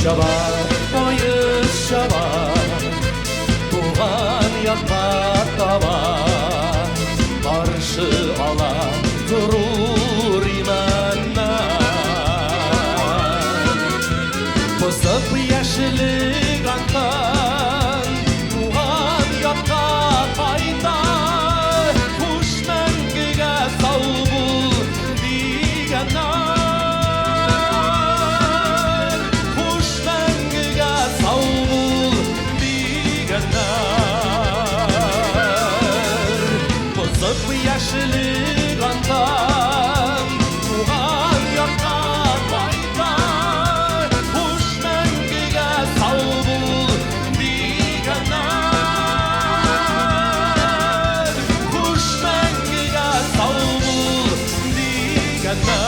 Чаба, поезд чаба, туган якка таба. Каршы ала горур имәннәр. Бозып яшьлек антын, туган якка кайта. Хуш, мәңгегә сау бул, дигәннәр. Хуш, мәңгегә сау бул, дигәннәр. Бозып яшьлек антын, туган якка кайта. Хуш, мәңгегә сау бул, дигәннәр. Хуш, мәңгегә сау бул, дигәннәр.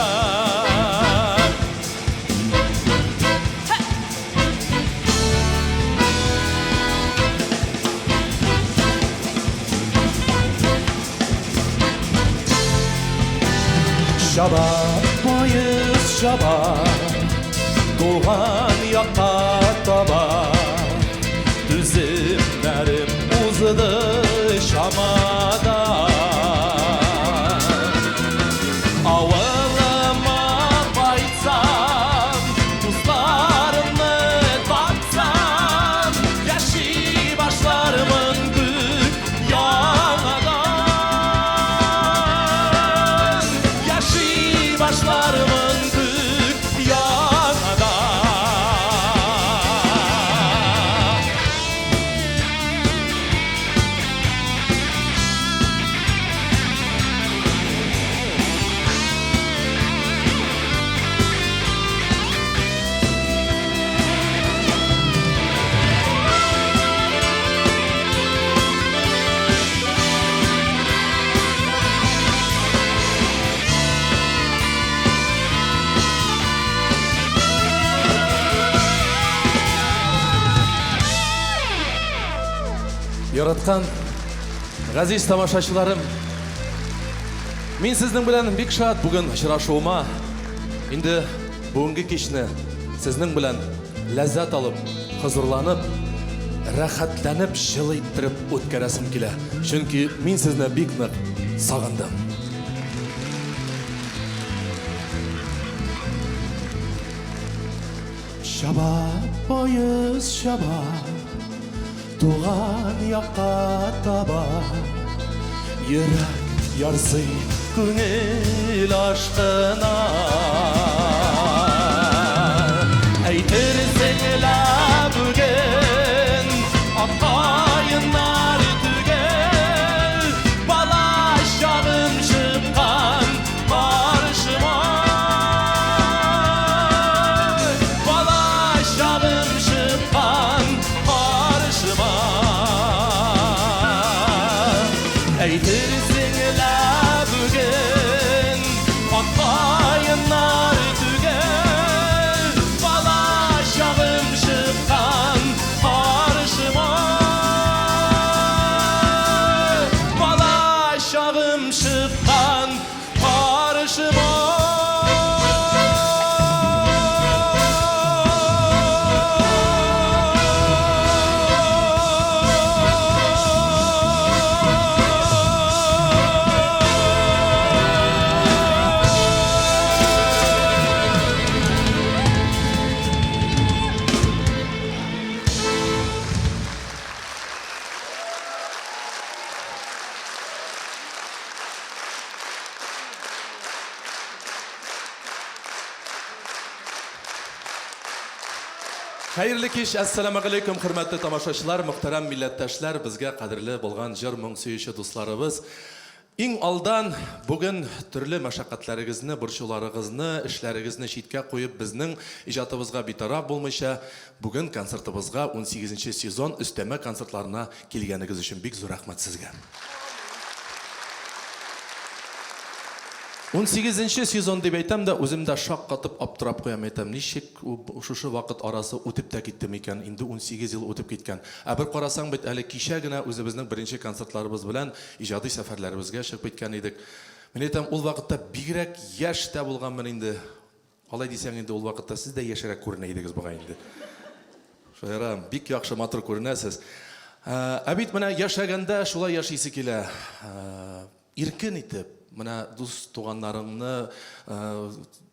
Чаба, поезд чаба, туган якка таба. Түземнәрем узды чамадан. Авылыма кайтсам, дусларымны тапсам, яши башлармын күк яңадан. Яши башлармын күк яңадан. Яраткан газиз тамашачыларым, мин сезнең белән бик шат бүген очрашуыма. Инде бүгенге кичне сезнең белән ләззәт алып, хозурланып, рәхәтләнеп, җылы иттереп үткәрәсем килә. Чөнки мин сезне бик нык сагындым. Чаба, поезд чаба, туган якка таба. Йөрәк ярсый, күңел ашкына. Әйтерсең лә бүген ак каеннар түгел, бала чагым чыккан каршыма. Бала чагым чыккан каршыма. Әйтерсең лә бүген ак каеннар Хәерле кич, әссәламәгаләйкүм, хөрмәтле тамашачылар, мөхтәрәм милләттәшләр, безгә кадерле булган җыр-моң сөюче дусларыбыз. Иң алдан бүген төрле мәшәкатьләрегезне, борчуларыгызны, эшләрегезне читкә куеп, безнең иҗатыбызга битараф булмыйча, бүген концертыбызга унсигезенче сезон өстәмә концертларына килгәнегез өчен бик зур рәхмәт сезгә. Унсигезенче сезон дип әйтәм дә, үзем дә шаккатып аптырап куям, әйтәм, ничек шушы вакыт арасы үтеп тә китте микән, инде 18 ел үтеп киткән. Ә бер карасаң бит, әле кичә генә үзебезнең беренче концертларыбыз белән иҗади сәфәрләребезгә чыгып киткән идек. Мин әйтәм, ул вакытта бигрәк яшь тә булганмын инде. Алай дисәң инде, ул вакытта сез дә яшьрәк күренә идегез бугай инде. Шаярам, бик яхшы, матур күренәсез. Ә бит менә яшәгәндә шулай яшисе килә. Иркен итеп, менә дус туганнарыңны,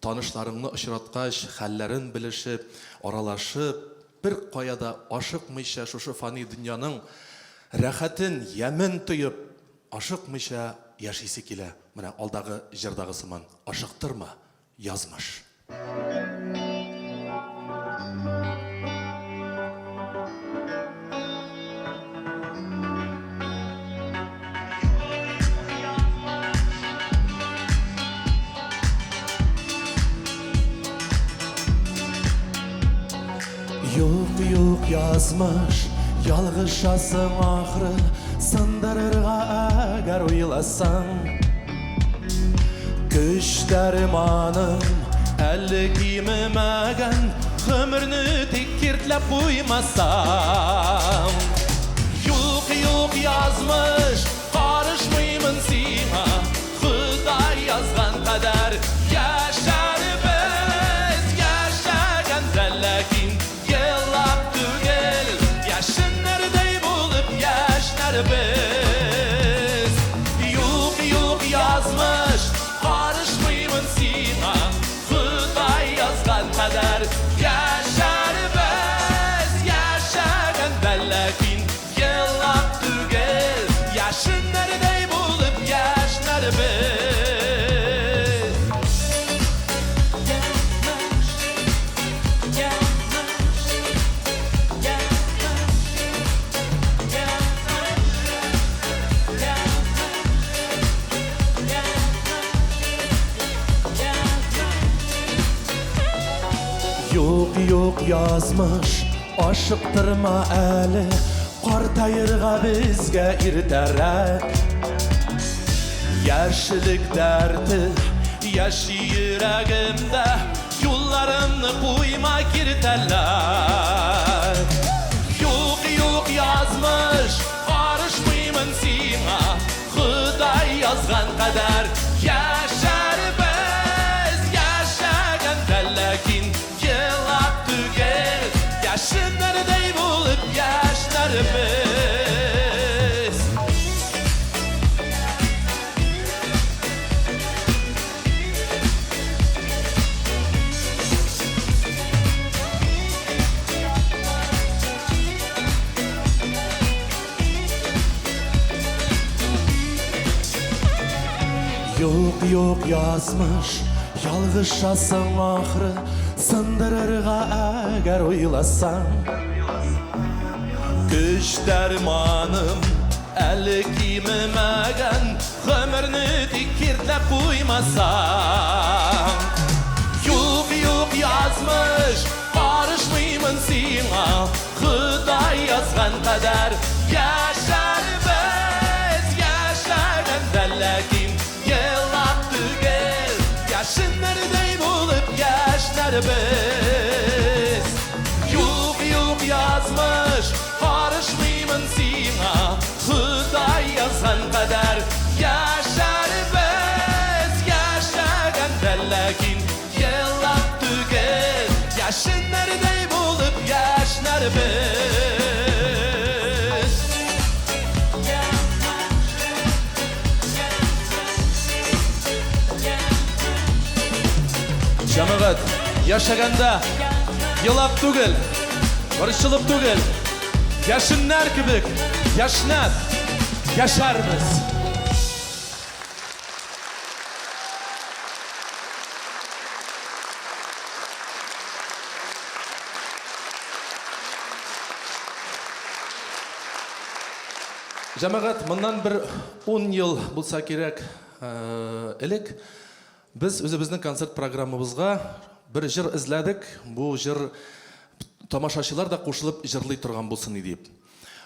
танышларыңны очраткач, хәлләрен белешеп, аралашып, бер кая да ашыкмыйча шушы фани дөньяның рәхәтен, ямен тоеп, ашыкмыйча яшисе килә. Менә алдагы җырдагы сыман, ашыктырма, Язмыш. Юк, юк, язмыш, ялгышасың ахры, сындырырга әгәр уйласаң. Көч дәрманым әле кимемәгән, гомерне тик киртләп куймасам. Юк, юк, язмыш, карышмыймын сиңа, Ходай язган кадәр яшәрбез, яшәгәндә ләкин елап түгел, яшеннәрдәй булып яшьнәрбез. Юк, юк, язмыш, карышмыймын сиңа, Ходай язган кадәр яшәрбез, яшәгәндә ләкин елап түгел, яшеннәрдәй булып яшьнәрбез. Юк, юк, язмыш, ашыктырма әле, картаерга безгә иртәрәк. Яшьлек дәрте яши йөрәгемдә, юлларымны куйма киртәләр. Юк, юк, язмыш, карышмыймын сиңа, Ходай язган кадәр яшәрбез, яшәгәндә ләкин елап түгел, яшеннәрдәй булып яшьнәрбез. Юк, юк, язмыш, ялгышасың ахры, сындырырга әгәр уйласаң. Көч дәрманым әле кимемәгән, гомерне тик киртләп куймасаң. Юк, юк, язмыш, карышмыймын сиңа, Ходай язган кадәр яшәрбез, яшәгәндә ләкин елап түгел, яшеннәрдәй булып яшьнәрбез. Юк, юк, язмыш, карышмыймын сиңа, Ходай язган кадәр яшәрбез, яшәгәндә ләкин елап түгел, яшеннәрдәй булып яшьнәрбез. Җәмәгать, яшәгәндә елап түгел, борчылып түгел, яшеннәр кебек яшьнәп яшәрбез. Җәмәгать, моннан бер 10 ел булса кирәк, элек без үзебезнең концерт программабызга бер җыр эзләдек. Бу җыр тамашачылар да кушылып җырлый торган булсын иде дип.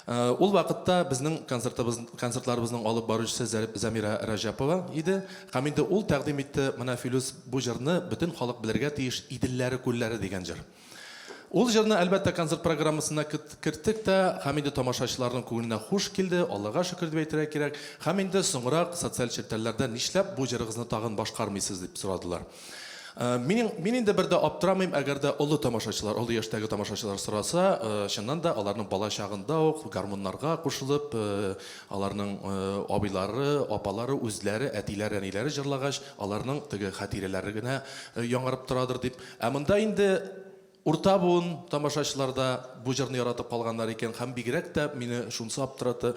Ул вакытта безнең концертыбыз, концертларыбызның алып баручысы Зәмирә Рәҗәпова иде. Һәм инде ул тәкъдим итте, менә Филүс, бу җырны бөтен халык белергә тиеш, Иделләре күлләре дигән җыр. Ул җырны, әлбәттә, концерт программасына керттек тә, һәм инде тамашачыларның күңеленә хуш килде, Аллага шөкер дип әйтергә кирәк. Һәм инде соңрак социаль челтәрләрдә нишләп бу җырыгызны тагын башкармыйсыз дип сорадылар. Мин, мин инде бер дә аптырамыйм, әгәр дә олы тамашачылар, олы яшьтәге тамашачылар сораса, чыннан да аларның бала чагында ук гармуннарга кушылып, аларның абыйлары, апалары, үзләре, әтиләре, әниләре җырлагач, аларның теге хатирәләре генә яңарып торадыр дип. Ә монда инде урта буын тамашачылар да бу җырны яратып калганнар икән һәм бигрәк тә мине шунысы аптыраты,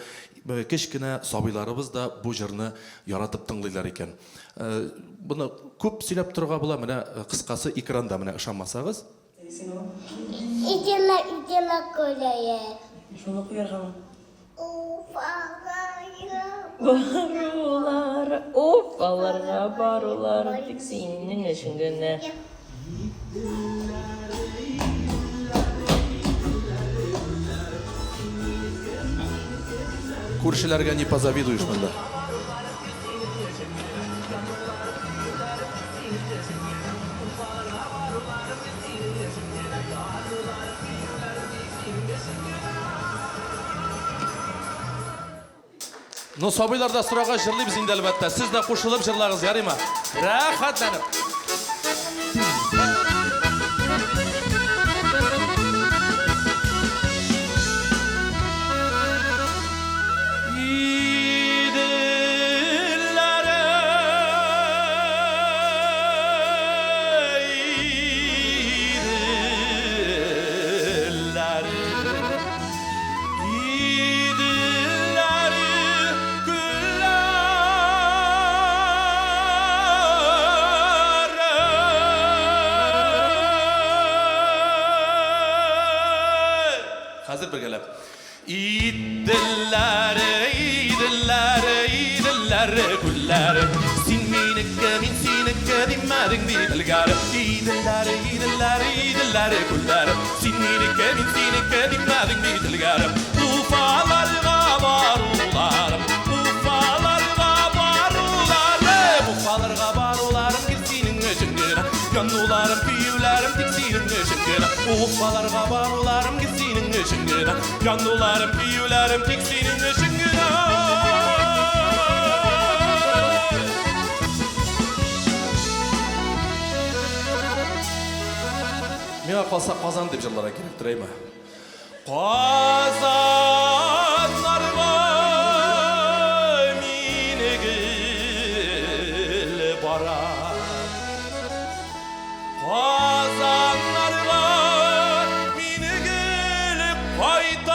кечкенә сабыйларыбыз да бу җырны яратып тыңлыйлар икән. Моны күп сөйләп торырга була, менә кыскасы экранда менә ышанмасагыз. Идела, идела күләе. Шуны куяргамы? Уфага Барулар, Уфаларга барулар, тик синең өчен генә. Күршеләргә не позавидуешь монда. Ну, сабыйлар да сорагач җырлыйбыз инде, әлбәттә. Сез дә кушылып җырлагыз, ярыймы? Рәхәтләнеп. Иделләре, иделләре, иделләре, күлләре. Хәзер бергәләп. Иделләре, иделләре, иделләре, күлләре. Син минеке, мин синеке димәдең бит элгәре. Иделләре, иделләре, иделләре, күлләре. Син минеке, мин синеке димәдең бит элгәре. Уфаларга баруларым, Уфаларга баруларым, Уфаларга баруларым гел синең өчен генә. Януларым, көюләрем тик синең өчен генә. Уфаларга баруларым гел синең өчен генә. Януларым, көюләрем тик синең өчен генә. Миңа калса Казан дип җырларга кирәктер, әйме? Казаннарга мин гел барам. Казаннарга мин гел кайтам.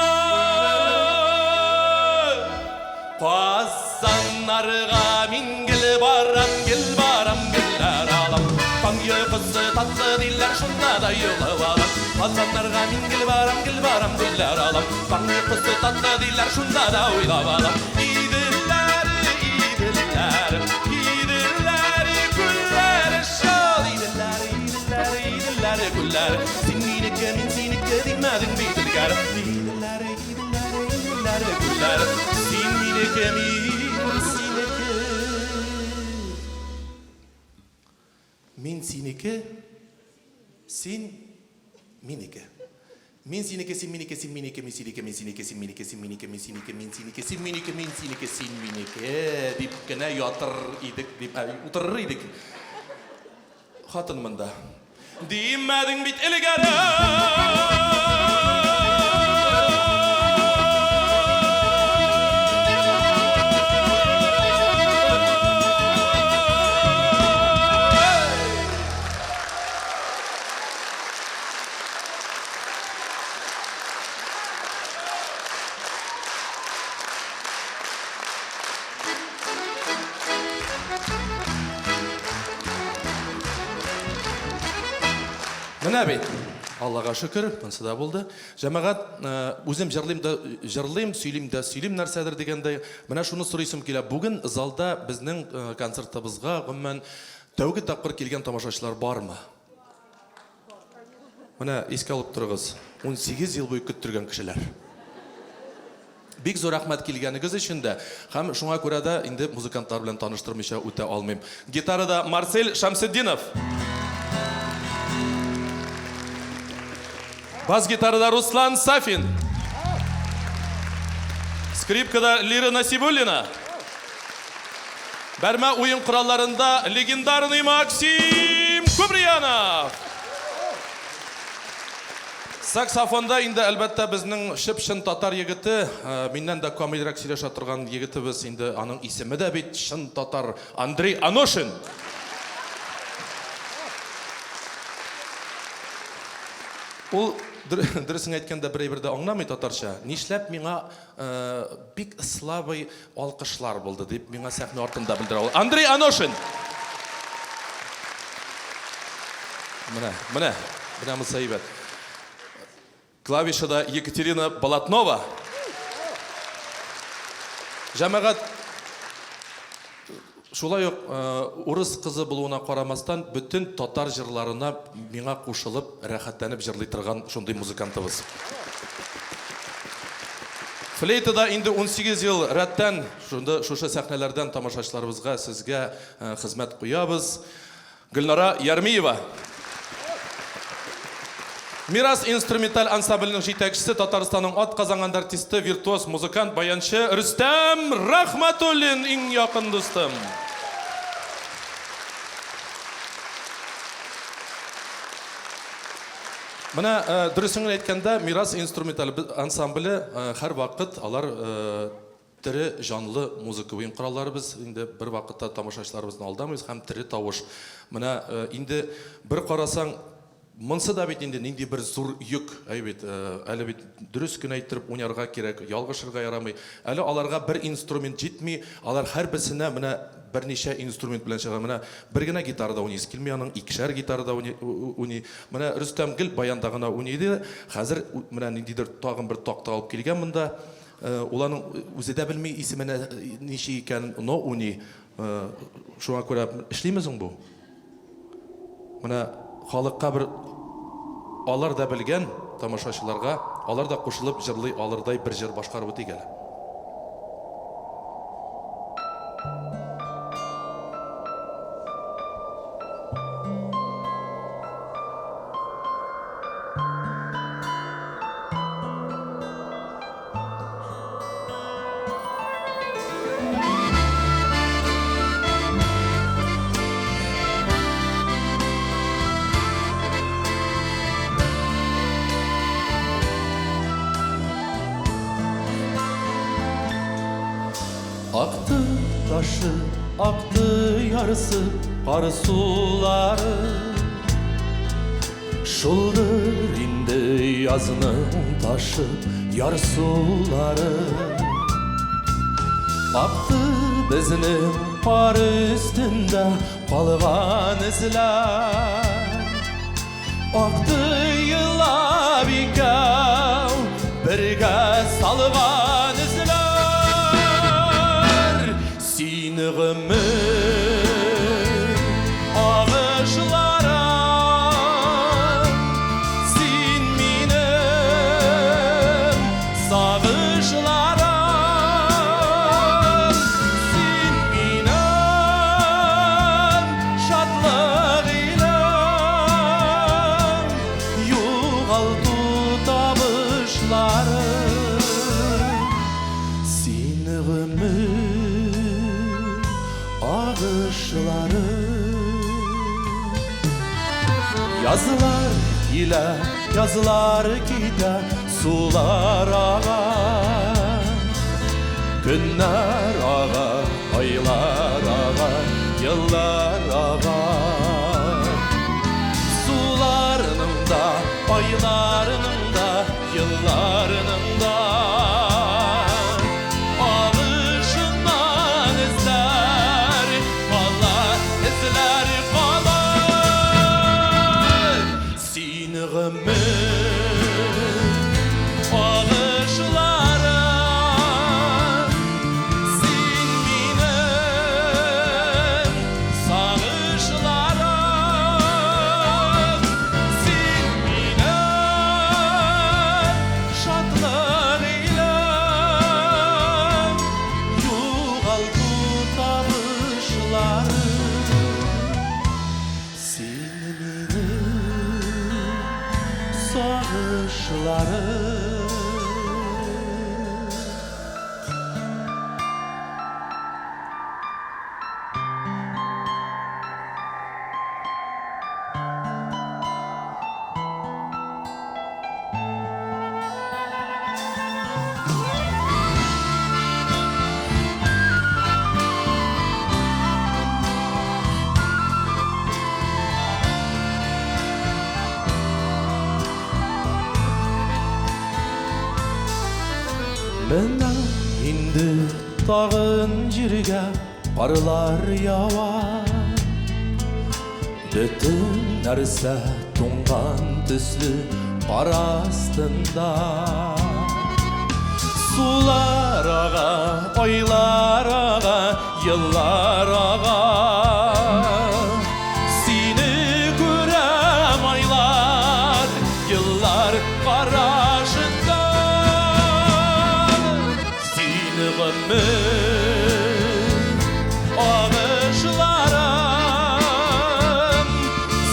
Казаннарга мин гел барам, гел барам, гөлләр алам. Таң йокысы татлы диләр, шунда да йолып алам. Казаннарга мин гел барам, гел барам, гөлләр алам. Таң йокысы татлы диләр, шунда да уйлап алам. Иделләре, иделләре, иделләре, күлләре шул. Иделләре, иделләре, иделләре, күлләре. Син минеке, мин синеке димәдең бит элгәре. Иделләре, иделләре, иделләре, күлләре. Син минеке, мин синеке. Мин синеке, син минеке. Мин синеке, син минеке, син минеке, мин синеке, мин синеке, син минеке, син минеке, мин синеке, мин синеке, син минеке, мин синеке, син минеке дип кенә ятыр идек дип, ә, утырыр идек. Хатын монда. Димәдең бит элгәре. Менә бит. Аллага шөкер, монысы да булды. Җәмәгать, үзем җырлыйм да җырлыйм, сөйлим дә сөйлим нәрсәдер дигәндәй, менә шуны сорыйсым килә. Бүген залда безнең концертыбызга, гомумән, тәүге тапкыр килгән тамашачылар бармы? Менә искә алып торыгыз, 18 ел буе көттергән кешеләр. Бик зур рәхмәт килгәнегез өчен дә һәм шуңа күрә дә инде музыкантлар белән таныштырмыйча үтә алмыйм. Гитарада Марсель Шәмсетдинов. Бас-гитарада Руслан Сафин. Скрипкада Лира Насибуллина. Бәрмә уен коралларында легендарный Максим Куприянов. Саксофонда инде, әлбәттә, безнең чып-чын татар егете, миннән дә камилрәк сөйләшә торган егетебез инде, аның исеме дә бит чын татар, Андрей Аношин. Ул, дөресен әйткәндә, бер әйбер дә аңламый татарча. Нишләп миңа бик слабый алкышлар булды, дип миңа сәхнә артында белдерә ул. Андрей Аношин! Менә, менә, менә монысы әйбәт. Клавишада Екатерина Болотнова. Җәмәгать, шулай ук урыс кызы булуына карамастан, бөтен татар җырларына миңа кушылып, рәхәтләнеп җырлый торган шундый музыкантыбыз. Флейтада инде 18 ел рәттән шунда шушы сәхнәләрдән тамашачыларыбызга, сезгә хезмәт куябыз. Гөлнара Ярмиева. Мирас инструменталь ансамбленең җитәкчесе, Татарстанның атказанган артисты, виртуоз музыкант, баянчы Рөстәм Рахматуллин, иң якын дустым. Менә дөресен генә әйткәндә, Мирас инструменталь ансамбле һәрвакыт алар тере җанлы музыка уен кораллары без инде бер вакытта тамашачыларыбызны алдамыйбыз һәм тере тавыш. Менә инде бер карасаң, монсы да бит инде нинди бер зур йөк, әй бит, әле бит дөрес кенә иттереп уйнарга кирәк, ялгышырга ярамый. Әле аларга бер инструмент җитми, алар һәрберсенә менә берничә инструмент белән чыга. Менә бер генә гитарада уйныйсы килми аның, икешәр гитарада уйный. Менә Рөстәм гел баянда гына уйный иде, хәзер менә ниндидер тагын бер такта алып килгән монда. Ул аның үзе дә белми исеме ничек икәнен, но уйный. Шуңа күрә эшлиме соң бу? Менә халыкка бер алар да белгән тамашачыларга, алар да кушылып җырлый алырдай бер җыр башкарып үтик әле. Акты ташы, акты ярысы, кар сулары. Шулдыр инде язның ташып ярсулары. Акты безнең кар өстендә калган эзләр. Акты елап икәү бергә салган эзләр. Син гомер агышлары, син минем сагышларым, син минем шатлык илем, югалту табышларым. Син гомер агышлары. Язлар килә, язлар китә, сулар ага. Көннәр ага, айлар ага, еллар ага. Суларның да, айларның да, Елларның да агышыннан эзләр кала, эзләр кала. Син гомер. Сагышлары. Менә инде тагын җиргә карлар ява. Бөтен нәрсә туңган төсле кар астында. Сулар ага, айлар ага, еллар ага. Сине күрәм айлар, еллар карашында. Син гомер агышларым,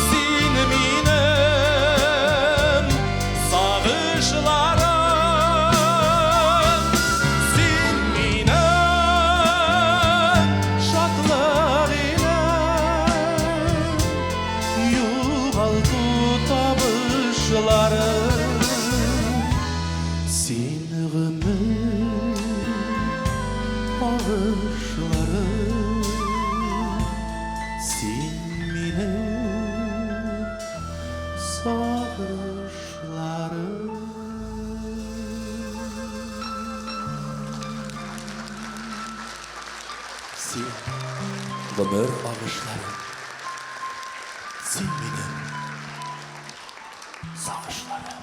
син минем сагышларым, син минем шатлык иләм, югалту табышларым. Син гомер агышларым, син минем сагышларым. Син гомер агышларым, син минем сагышларым.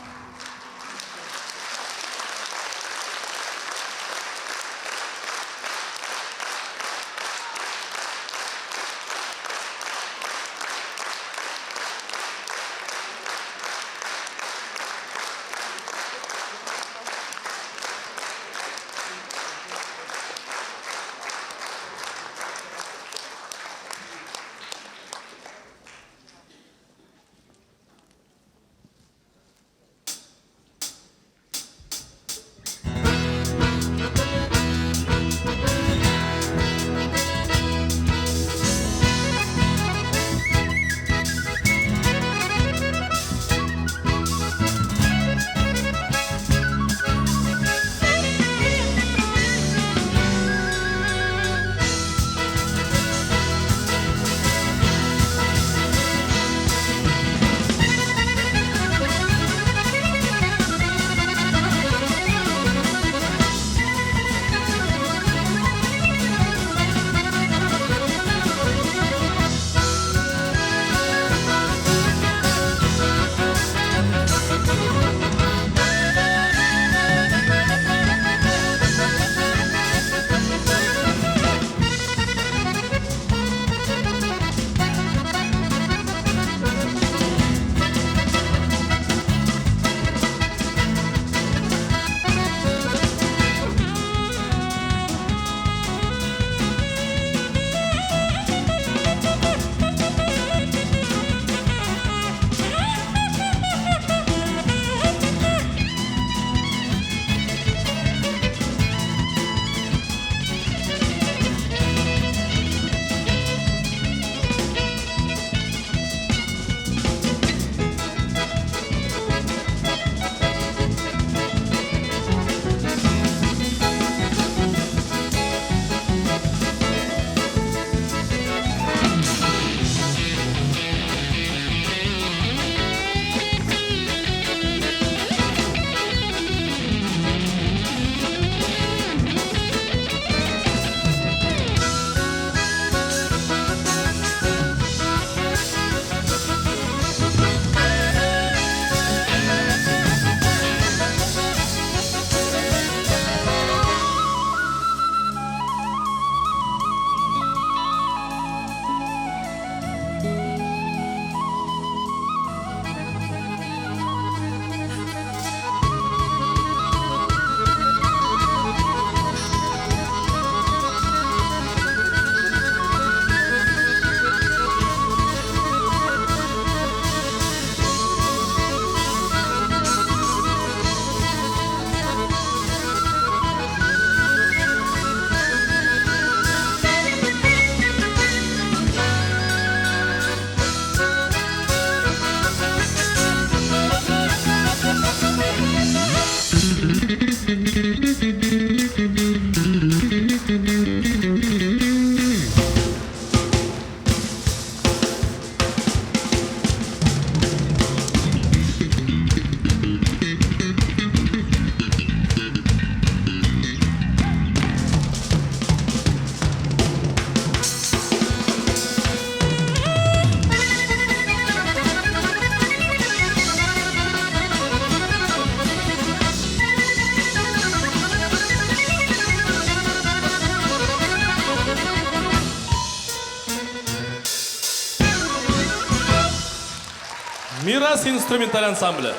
Мирас инструменталь ансамбле.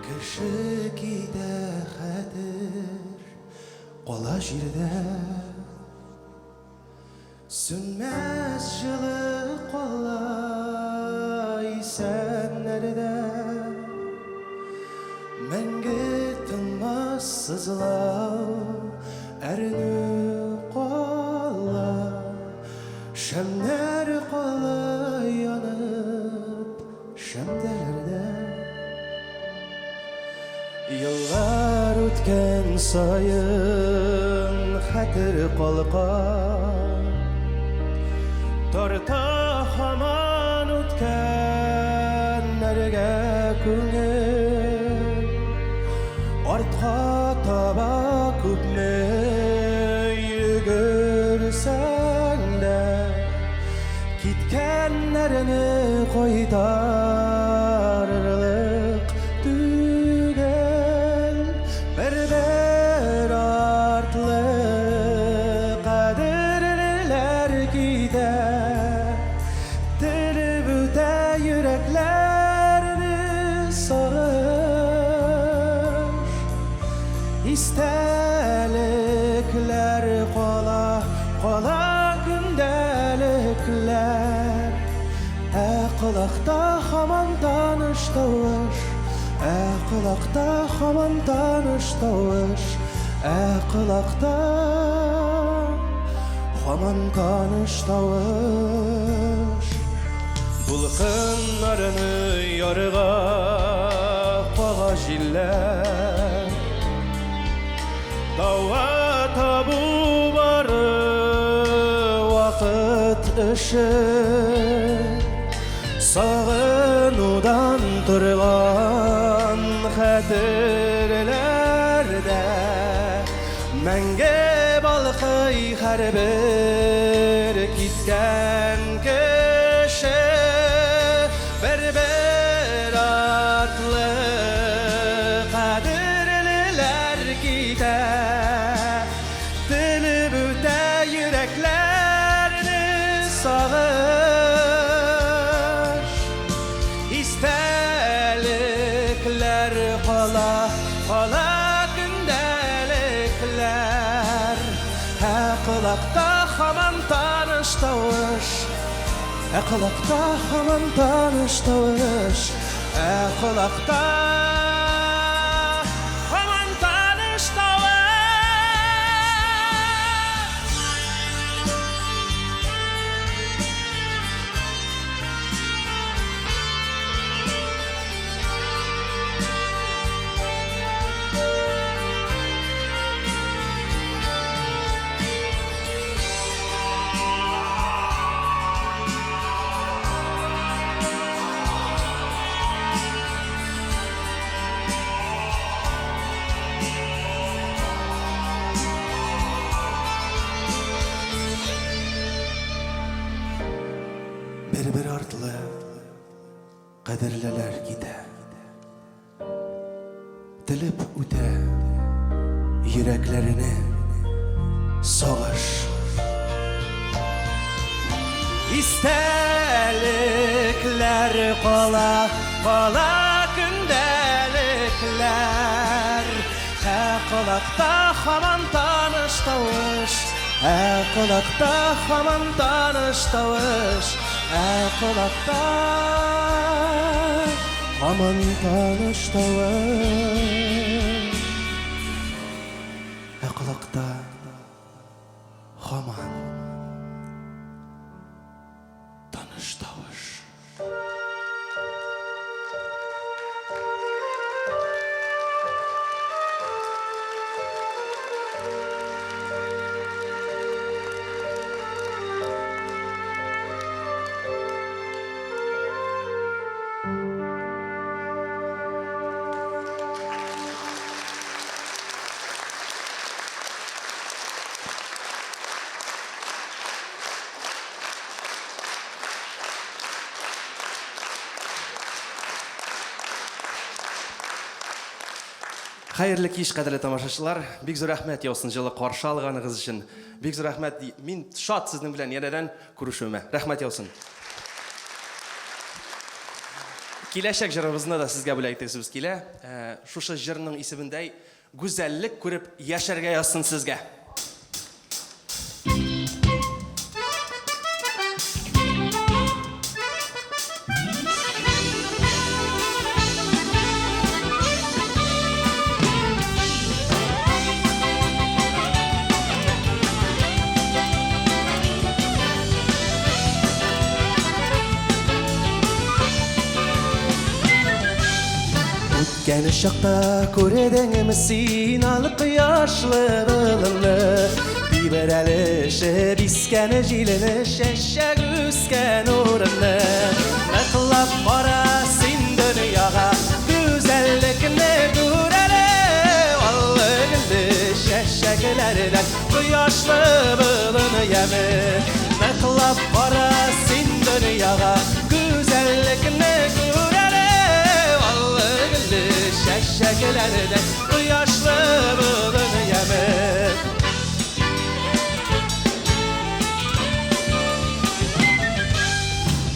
Кеше китә хәтер кала җирдә Сүнмәс җылы кала исәннәрдә Мәңге тынмас сызлау әрнү кала Шәмнәр кала янып шәмдәләрдә Еллар үткән саен хәтер калка Тарта һаман үткәннәргә күңел Артка таба күпме йөгерсәң дә Киткәннәрне кайтарырлык түгел Бер-бер артлы кадерлеләр китә Телеп үтә йөрәкләрне сагыш Истәлекләр кала, кала көндәлекләр. Ә колакта һаман таныш тавыш, ә колакта һаман таныш тавыш, ә колакта һаман таныш тавыш. Дулкыннарны ярга кага җилләр. Дава табу бары вакыт эше. Сагынудан торган хәтерләрдә мәңге балкый һәрбер киткән кеше. Бер-бер артлы кадерлеләр китә, телеп үтә йөрәкләрне сагыш. Истәлекләр кала, кала көндәлекләр. Ә колакта һаман таныш тавыш, ә колакта һаман таныш тавыш, ә колакта һаман таныш тавыш. Бер-бер артлы кадерлеләр китә. Телеп үтә йөрәкләрне сагыш. Истәлекләр кала, кала көндәлекләр. Ә колакта һаман таныш тавыш, ә колакта һаман таныш тавыш, ә колакта һаман таныш тавыш. Ә колакта һаман таныш тавыш. Хәерле кич, кадерле тамашачылар. Бик зур рәхмәт яусын җылы каршы алганыгыз өчен. Бик зур рәхмәт. Мин шат сезнең белән янәдән күрешүемә. Рәхмәт яусын. Киләчәк җырыбызны да сезгә бүләк итәсебез килә. Э, шушы җырның исемендәй гүзәллек күреп яшәргә язсын сезгә. Үткән чакта күрдеңме син ал кояшлы болынны? Тибрәлешеп искән җилене, чәчәк үскән урынны. Ныклап кара син дөньяга, гүзәллекне күр әле. Аллы-гөлле чәчәкләрдән кояшлы болын яме. Ныклап кара син дөньяга, гүзәллекне күр әле. Аллы-гөлле чәчәкләрдән кояшлы болын яме.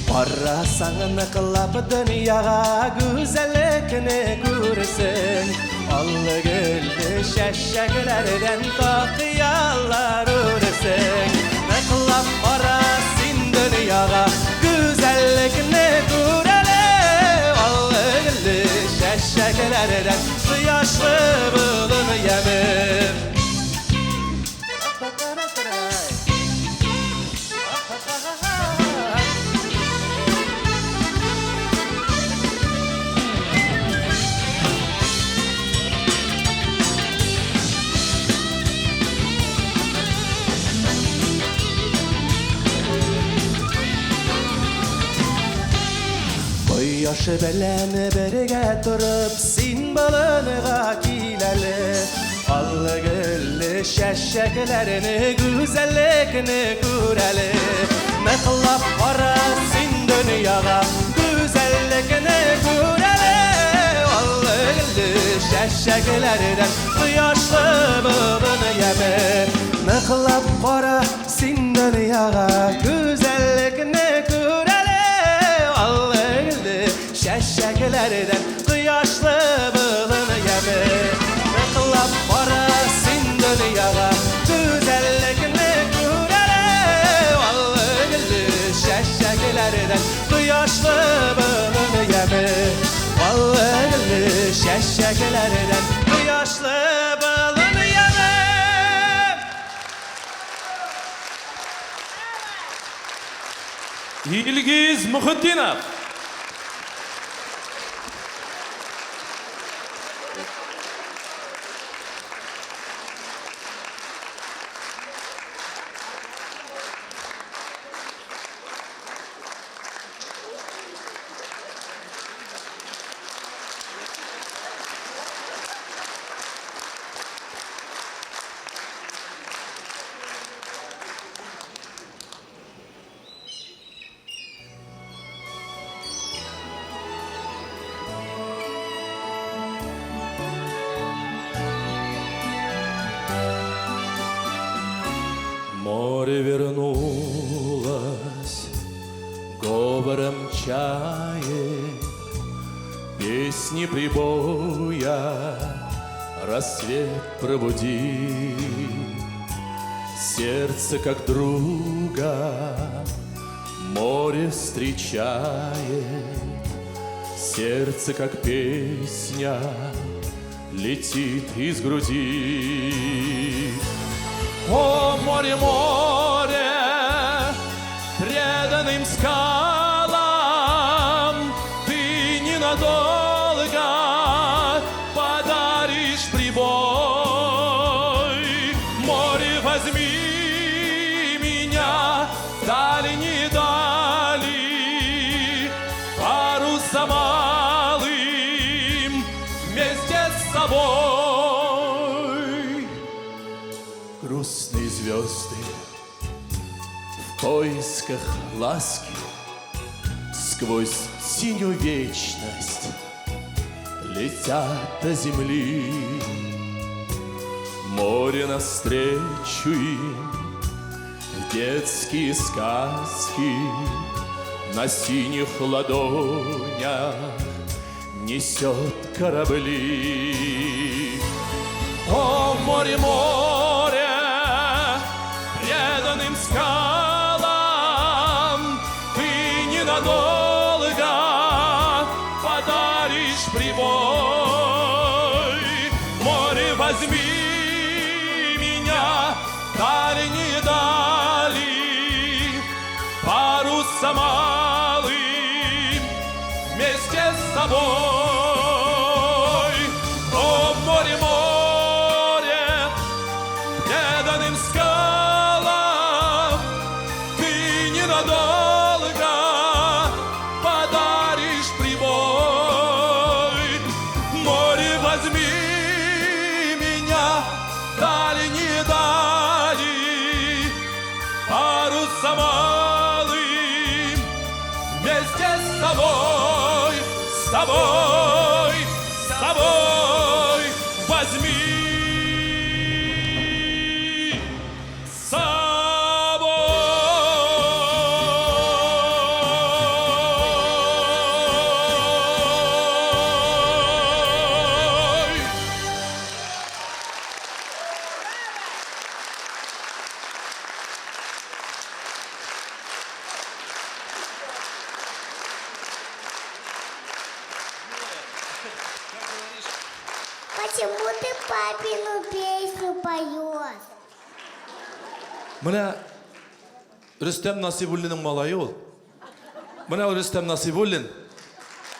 Карасаң ныклап дөньяга, гүзәллекне күрерсең. Аллы-гөлле чәчәкләрдән такыялар үрерсең. Ныклап кара син дөньяга, гүзәллекне күр әле. Аллы-гөлле чәчәкләрдән кояшлы болын яме. Кояш белән бергә торып, син болынга кил әле. Аллы-гөлле чәчәкләрне, гүзәллекне күр әле. Ныклап кара син дөньяга, гүзәллекне күр әле. Аллы-гөлле чәчәкләрдән кояшлы болын яме. Ныклап кара син дөньяга, гүзәллекне күр әле. Аллы-гөлле чәчәкләрдән кояшлы болын яме. Ныклап кара син дөньяга, гүзәллекне күр әле. Аллы-гөлле чәчәкләрдән кояшлы болын яме. Аллы-гөлле чәчәкләрдән кояшлы болын яме. Илгиз Мөхетдинов. Море вернулось говором чаек, Песни прибоя рассвет пробудил. Сердце как друга море встречает, Сердце как песня летит из груди. О, море, море, преданным скалам ты ненадолго подаришь прибой. Море, возьми меня в дальние дали, парусом алым вместе с собой. Грустные звезды в поисках ласки сквозь синюю вечность Летят до земли. Море навстречу им в детские сказки на синих ладонях несет корабли. О, море, море, преданным скалам ты ненадолго подаришь прибой. Море, возьми меня в дальние дали, парусом малым вместе с собой. О, море, море, преданным скалам ты ненадолго подаришь прибой. Море, возьми меня в дальние дали, парусом малым вместе с собой, с собой, с собой возьми с собой. Почему ты папину песню поешь? Менә Рөстәм Насибуллинның малае ул. Менә ул Рөстәм Насибуллин,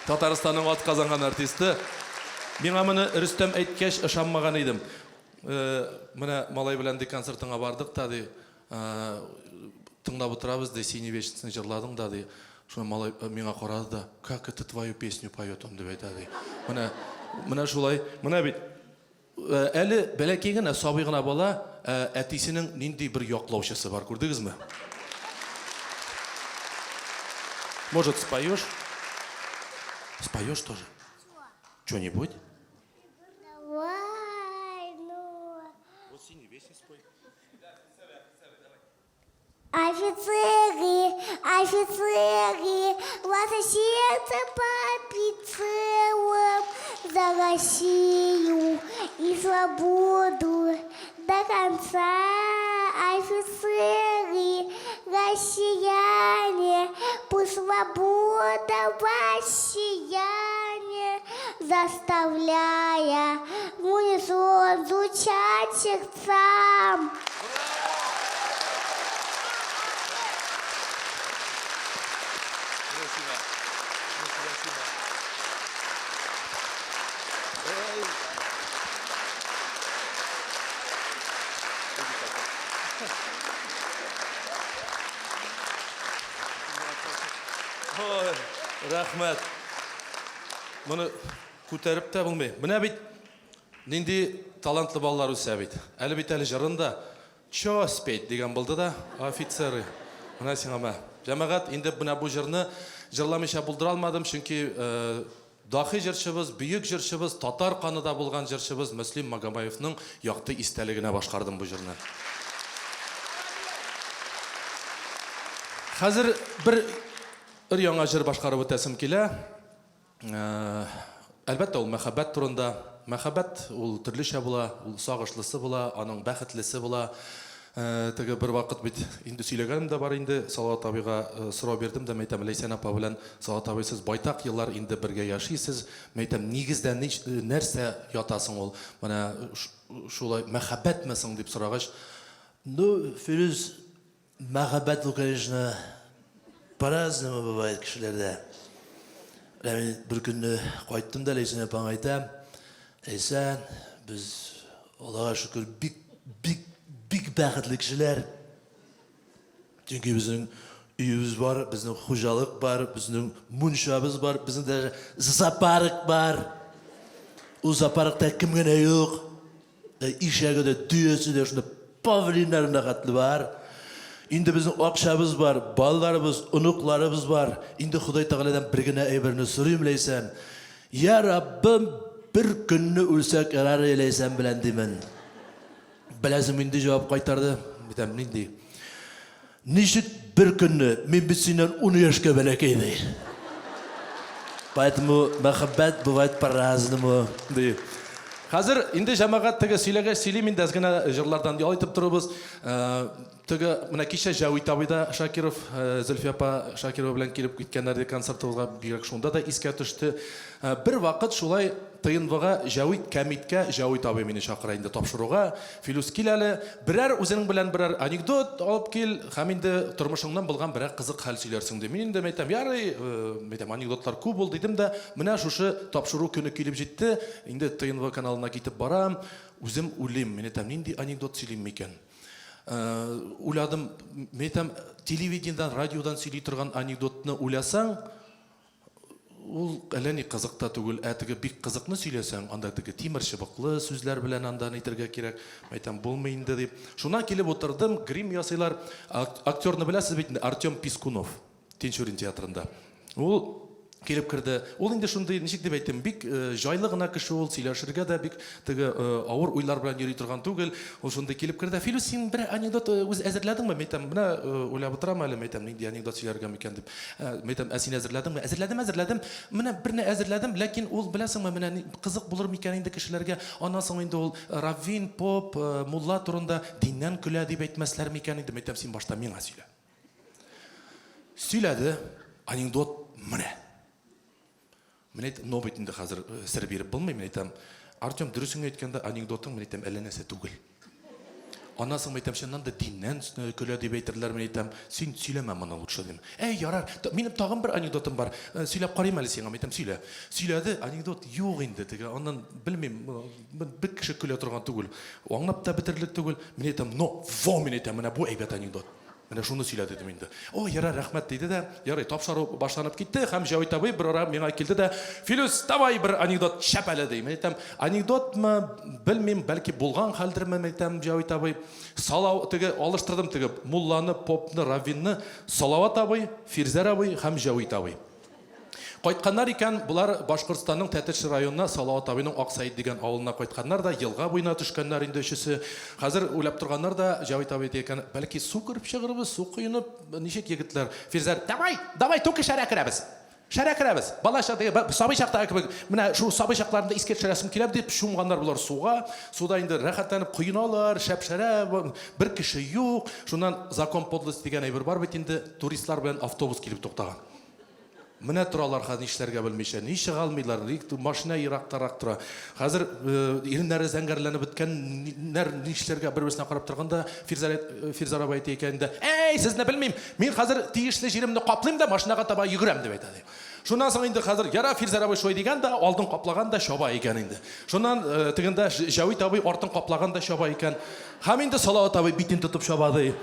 Татарстанның атказанган артисты. Миңа моны Рөстәм әйткәч ышанмаган идем. Менә малай белән ди концертыңа бардык та ди, тыңлап утырабыз ди, Синий вечностьны җырладың да ди. Шуны малай миңа карады да, как это твою песню поет он дип әйтә ди. Менә менә шулай, менә бит әле бәләкәй генә, сабый гына бала, әтисенең нинди бер яклаучысы бар, күрдегезме? Может, споешь? Споешь тоже? Что-нибудь? Давай, ну. Вот синий весь спой. Офицеры, офицеры, ваше сердце по прицелам за Россию и свободу до конца. Офицеры, россияне, пусть свобода вас сияние, заставляя в унисон звучать сердцам. Ой, рәхмәт. Моны күтәреп тә булмый. Менә бит нинди талантлы балалар үсә бит. Әле бит әле җырын да «Чё спеть» дигән булды да, офицеры. Менә сиңа мә. Җәмәгать, инде менә бу җырны җырламыйча булдыра алмадым, чөнки дахи җырчыбыз, бөек җырчыбыз, татар каны да булган җырчыбыз Мөслим Магомаевның якты истәлегенә башкардым бу җырны. Хәзер бер бер яңа җыр башкарып үтәсем килә. Әлбәттә, ул мәхәббәт турында. Мәхәббәт ул төрлечә була, ул сагышлысы була, аның бәхетлесе була. Теге бер вакыт бит инде сөйләгәнем дә бар инде, Салават абыйга сорау бирдем дә, мәйтәм, Ләйсән апа белән Салават абый сез байтак еллар инде бергә яшисез, мәйтәм, нигездә нәрсә ята соң ул? Менә шулай мәхәббәтме соң дип сорагач, Ну, Фирүз, мәхәббәт ул, конечно, по-разному бывает кешеләрдә. Менә мин бер көнне кайттым да Ләйсән апаңа әйтәм, Ләйсән, без, Аллага шөкер, бик, бик, бик бәхетле кешеләр. Чөнки безнең өебез бар, безнең хуҗалык бар, безнең мунчабыз бар, безнең даже зоопарк бар. Ул зоопаркта кем генә юк. Ишәге дә, дөясе дә, шунда павлиннарына хәтле бар. Инде безнең акчабыз бар, балаларыбыз, оныкларыбыз бар. Инде Ходай Тәгаләдән бер генә әйберне сорыйм, Ләйсән. Я Раббым, бер көнне үлсәк ярар Ләйсән белән димен. Беләсең, нинди җавап кайтарды? Әйтәм, нинди? Ничек бер көнне, мин бит синнән ун яшькә бәләкәй, ди. Поэтому мәхәббәт бывает по-разному, ди. Хәзер инде җәмәгать теге сөйләгәч сөйлим инде, әз генә җырлардан ял итеп торыбыз. Теге менә кичә Җәвит абый да Шакиров, Зөлфия апа Шакирова белән килеп киткәннәр иде концертыбызга, бигрәк шунда да искә төште. Бер вакыт шулай ТНВга Җәвит кәмиткә Җәвит абый мине чакыра инде тапшыруга. Филүс, кил әле, берәр үзенең белән берәр анекдот алып кил һәм инде тормышыңнан булган берәр кызык хәл сөйләрсең, ди. Мин инде мәйтәм, ярый, мәйтәм, анекдотлар күп ул, дидем дә, менә шушы тапшыру көне килеп җитте, инде ТНВ каналына китеп барам, үзем уйлыйм, мин әйтәм, нинди анекдот сөйлим микән? Уйладым, мин әйтәм, телевидениедән, радиодан сөйли торган анекдотны уйласаң, Ул әллә ни кызык та түгел, ә теге бик кызыкны сөйләсәң, анда теге тимер чыбыклы сүзләр белән анда әйтергә кирәк. Әйтәм, булмый инде дип. Шуннан килеп утырдым, грим ясыйлар. Актерны беләсез бит инде, Артем Пискунов, Тинчурин театрында. Ул килеп керде. Ул инде шундый, ничек дип әйтим, бик җайлы гына кеше ул, сөйләшергә дә бик теге авыр уйлар белән йөри торган түгел. Ул шундый килеп керде. Филүс, син бер анекдот үз әзерләдеңме? Мин әйтәм, менә уйлап утырам әле, мин әйтәм, нинди анекдот сөйләргә микән дип. Мин әйтәм, ә син әзерләдеңме? Әзерләдем, әзерләдем. Менә берне әзерләдем, ләкин ул, беләсеңме, менә кызык булыр микән инде кешеләргә? Аннан соң инде ул раввин, поп, мулла турында диннән көлә дип әйтмәсләр микән инде? Мин әйтәм, син башта миңа сөйлә. Сөйләде, анекдот менә. Мин әйт, но бит инде хәзер сер биреп булмый, мин әйтәм, Артем, дөресен әйткәндә, анекдотың, мин әйтәм, әллә нәрсә түгел. Аннан соң, мин әйтәм, чыннан да диннән көлә дип әйтерләр, мин әйтәм, син сөйләмә моны лучше, дим. Әй, ярар, минем тагын бер анекдотым бар, сөйләп карыйм әле сиңа, мин әйтәм, сөйлә. Сөйләде, анекдот юк инде, теге, аннан, белмим, бер кеше көлә торган түгел, аңлап та бетерерлек түгел. Мин әйтәм, но, во, мин әйтәм, менә бу әйбәт анекдот. Менә шуны сөйлә дидем инде. О, ярар, рәхмәт, диде дә, ярый, тапшыру башланып китте һәм Җәвит абый бер ара миңа килде дә, Филүс, давай бер анекдот шәп әле, ди. Мин әйтәм, анекдотмы, белмим, бәлки булган хәлдерме, мин әйтәм, Җәвит абый. Салау, теге, алыштырдым теге мулланы, попны, раввинны, Салават абый, Фирзәр абый һәм Җәвит абый. Кайтканнар икән, болар Башкортстанның Тәтеш районына Салават абыйның Аксаит дигән авылына кайтканнар да, елга буена төшкәннәр инде өчесе. Хәзер уйлап торганнар да, Җәвит абый әйтә икән, бәлки су кереп чыгырбыз, су коенып, ничек егетләр? Фирзәр, давай, давай, түке шәрә керәбез. Шәрә керәбез. Бала чак, сабый чактагы кебек, менә шул сабый чакларында искә төшерәсем килә дип чумганнар болар суга. Суда инде рәхәтләнеп коеналар, шәп-шәрә, бер кеше юк. Шуннан закон подлости дигән әйбер бар бит инде, туристлар белән автобус килеп туктаган. Менә торалар хәзер нишләргә белмичә. Ни чыга алмыйлар, ни машина ерактарак тора. Хәзер иреннәре зәңгәрләнеп беткәннәр нишләргә бер-берсенә карап торганда Фирзәр Фирзәр абый әйтә икән инде, "Әй, сезне белмим. Мин хәзер тиешле җиремне каплыйм да машинага таба йөгерәм", дип әйтә ди. Шуннан соң инде хәзер яра Фирзәр абый шулай дигән дә алдын каплаган да чаба икән инде. Шуннан тегендә Җәвит абый артын каплаган да чаба икән. Һәм инде Салават абый битен тотып чаба, ди.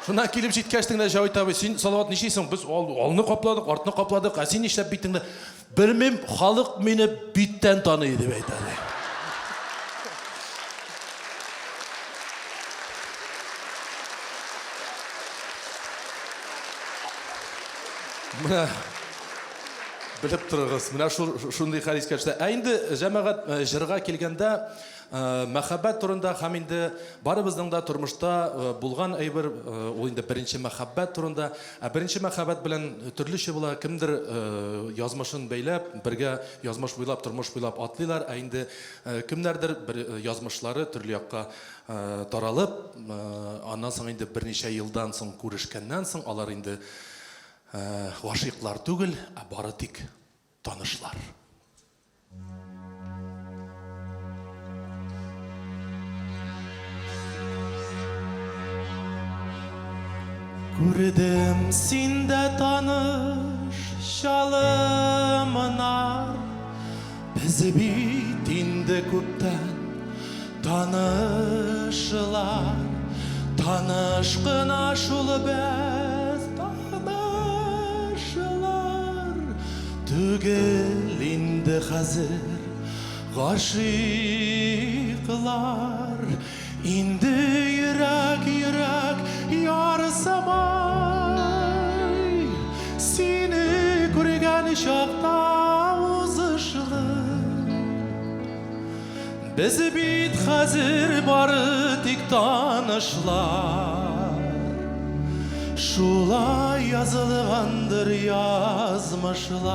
Шуннан килеп җиткәч теңлә Җәвит абый, син, Салават, нишлисең? Без ал, алны капладык, артны капладык, ә син нишләп битеңне? Белмим, халык мине биттән таный, дип әйтә, ди. Менә белеп торыгыз, менә шул шундый хәл искә төште. Ә инде җәмәгать җырга килгәндә, Мәхәббәт турында һәм инде барыбызның да тормышта булган әйбер, ул инде беренче мәхәббәт турында. Ә беренче мәхәббәт белән төрлечә була, кемдер язмышын бәйләп, бергә язмыш буйлап, тормыш буйлап атлыйлар, ә инде кемнәрдер бер язмышлары төрле якка таралып, аннан соң инде берничә елдан соң күрешкәннән соң алар инде гашыйклар түгел, ә бары тик танышлар. Күрдем синдә таныш чалымнар, Без бит инде күптән танышлар, Таныш кына шул без, танышлар. Түгел инде хәзер гашыйклар, Инде йөрәк, йөрәк ярсымай. Сине күргән чакта узышлы. Без бит хәзер бары тик танышлар. Шулай язылгандыр язмышлар.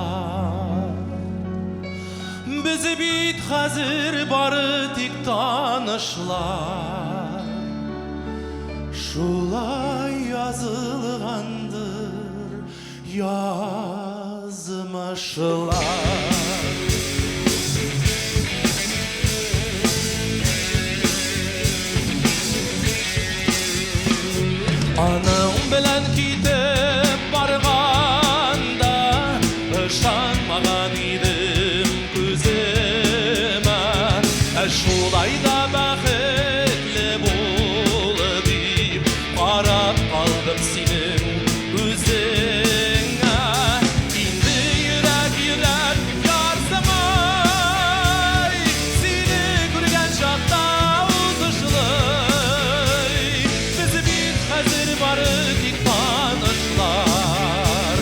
Без бит хәзер бары тик танышлар. Шулай язылгандыр язмышлар. Аның белән китеп барганда ышанмаган идем күземә. Ә шулай да бәхетле бул дип карап калдым синең үзеңә. Инде йөрәк, йөрәк ярсымай, сине күргән чакта узышлый. Без бит хәзер бары тик танышлар,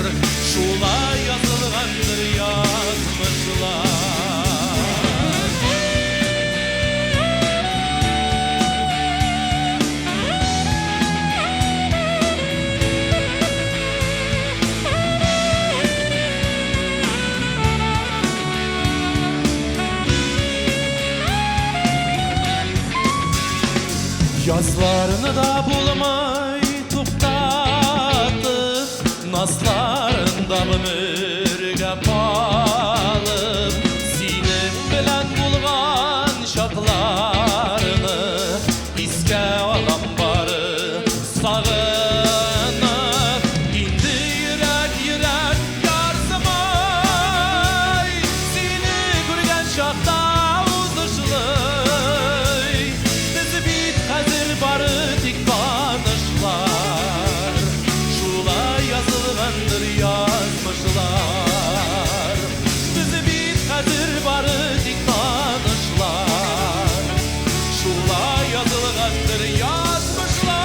шулай язылгандыр язмышлар. Язларны да булмый туктатып, Назларында гомергә калып, Синең белән булган чакларны Искә алам бары сагынып. Инде йөрәк, йөрәк ярсымай, Сине күргән чакта узышлый. Без бит хәзер бары тик танышлар, Шулай язылгандыр язмышлар. Без бит хәзер бары тик танышлар, Шулай язылгандыр язмышлар.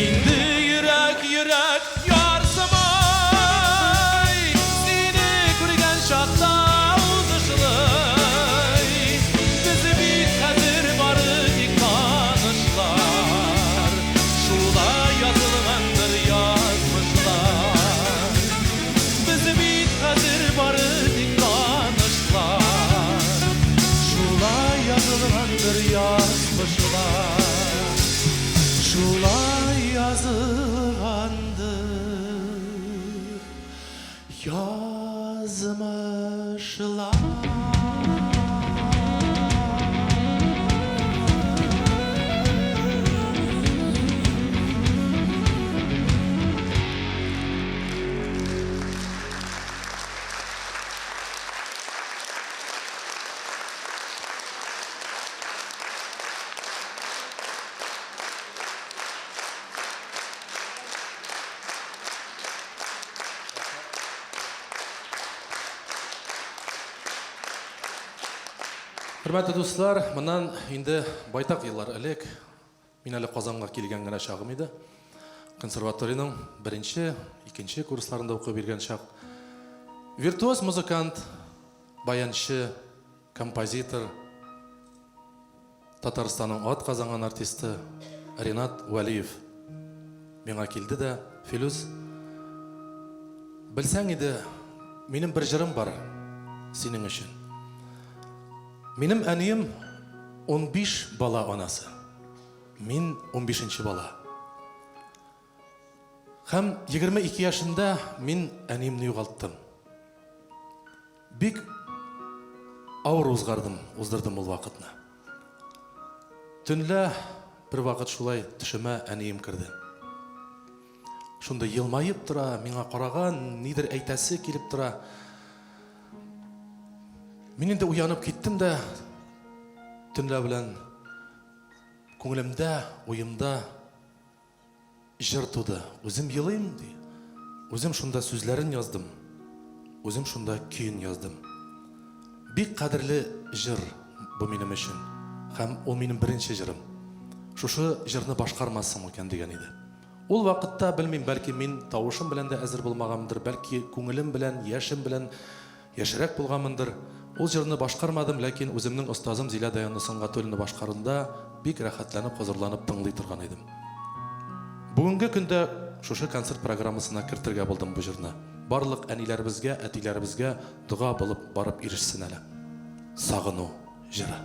Инде йөрәк, йөрәк ярсымай, Сине күргән чакта узышлый. Без бит хәзер бары тик танышлар, Шулай язылгандыр язмышлар. Без бит хәзер бары тик танышлар, Шулай язылгандыр язмышлар. Шулай язылгандыр язмышлар. Хөрмәтле дуслар, моннан инде байтак еллар элек мин әле Казанга килгән генә чагым иде. Консерваториянең беренче, икенче курсларында укып йөргән чак. Виртуоз музыкант, баянчы, композитор, Татарстанның ат казанган артисты Ренат Вәлиев миңа килде дә, Филүс, белсәң иде, минем бер җырым бар синең өчен. Минем әнием 15 бала анасы. Мин 15 бала. Һәм 22 яшендә мин әниемне югалттым. Бик авыр узгардым, уздырдым ул вакытны. Төнлә бер вакыт шулай төшемә әнием керде. Шунда елмаеп тора, миңа караган, нидер әйтәсе килеп тора. Мин инде уянып киттем дә, төнлә белән күңелемдә, уемда җыр туды. Үзем елыйм, ди. Үзем шунда сүзләрен яздым. Үзем шунда көен яздым. Бик кадерле җыр бу минем өчен. Һәм ул минем беренче җырым. Шушы җырны башкармассың микән дигән иде. Ул вакытта, белмим, бәлки мин тавышым белән дә әзер булмаганмындыр, бәлки күңелем белән, яшем белән яшьрәк булганмындыр. Ул җырны башкармадым, ләкин үземнең остазым Зилә Даянна Сөнгатуллина башкаруында бик рәхәтләнеп, хозурланып тыңлый торган идем. Бүгенге көндә шушы концерт программасына кертергә булдым бу җырны. Барлык әниләребезгә, әтиләребезгә дога булып барып ирешсен әле. Сагыну җыры.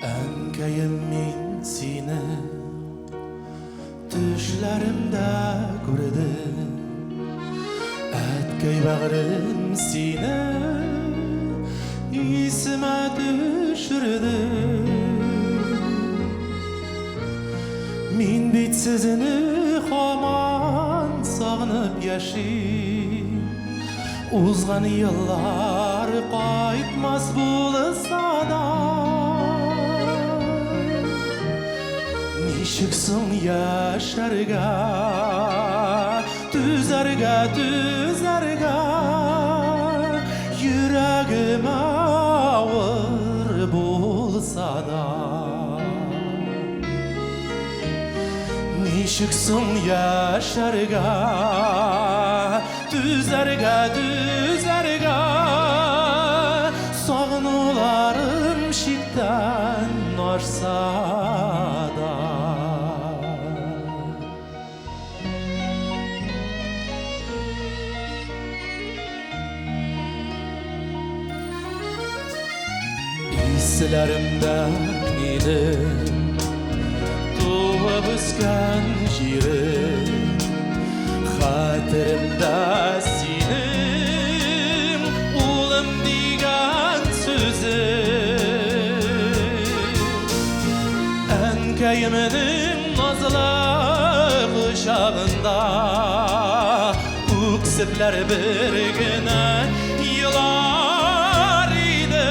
Әнкәем, мин сине төшләремдә күрдем. Әткәй бәгърем сине исемә төшердем. Мин бит сезне һаман сагынып яшим. Узган еллар кайтмас булса да. Ничек соң яшәргә, түзәргә, түзәргә, йөрәгем авыр булса да. Ничек соң яшәргә, түзәргә, түзәргә, сагынуларым чиктән ашса да. Исләремдә минем туып үскән җирем, хәтеремдә синең улым дигән сүзең. Әнкәемнең назлы кочагында үксепләр бер генә елар идем.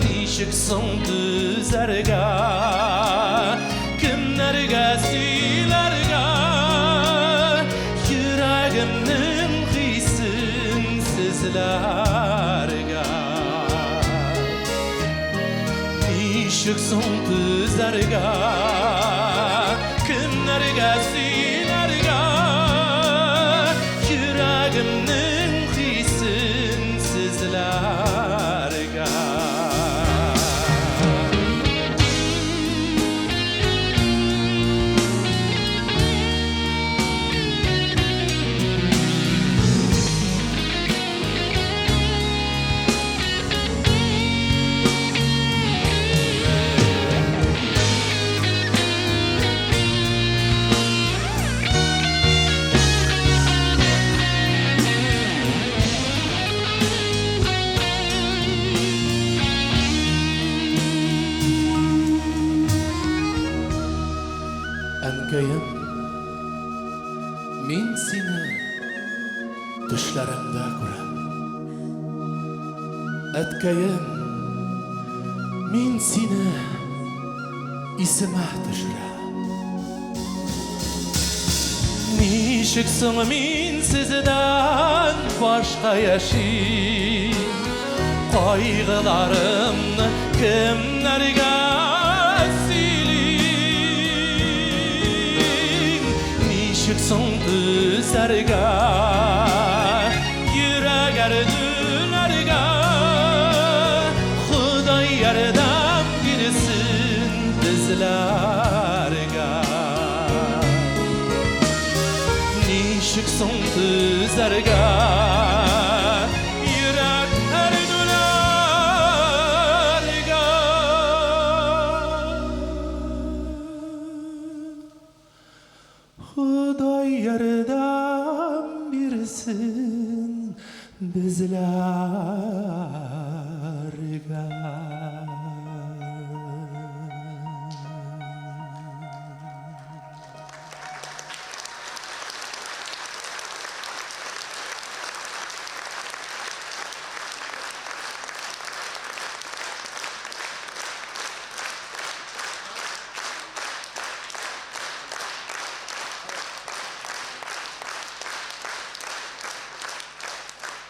Ничек соң түзәргә, кемнәргә сөйләргә, йөрәгемнең хисен сезләргә? Ничек соң түзәргә, кемнәргә сөйләргә, йөрәгемнең хисен сезләргә? Әнкәем, мин сине төшләремдә күрәм. Әткәем, мин сине исемә төшерәм. Ничек соң мин сездән башка яшим? Кайгыларымны кемнәргә сөйлим? Ничек соң түзәргә, йөрәк әрнүләргә? Ходай ярдәм бирсен безләргә. Ничек соң түзәргә, йөрәк әрнүләргә? Җитсен безләргә.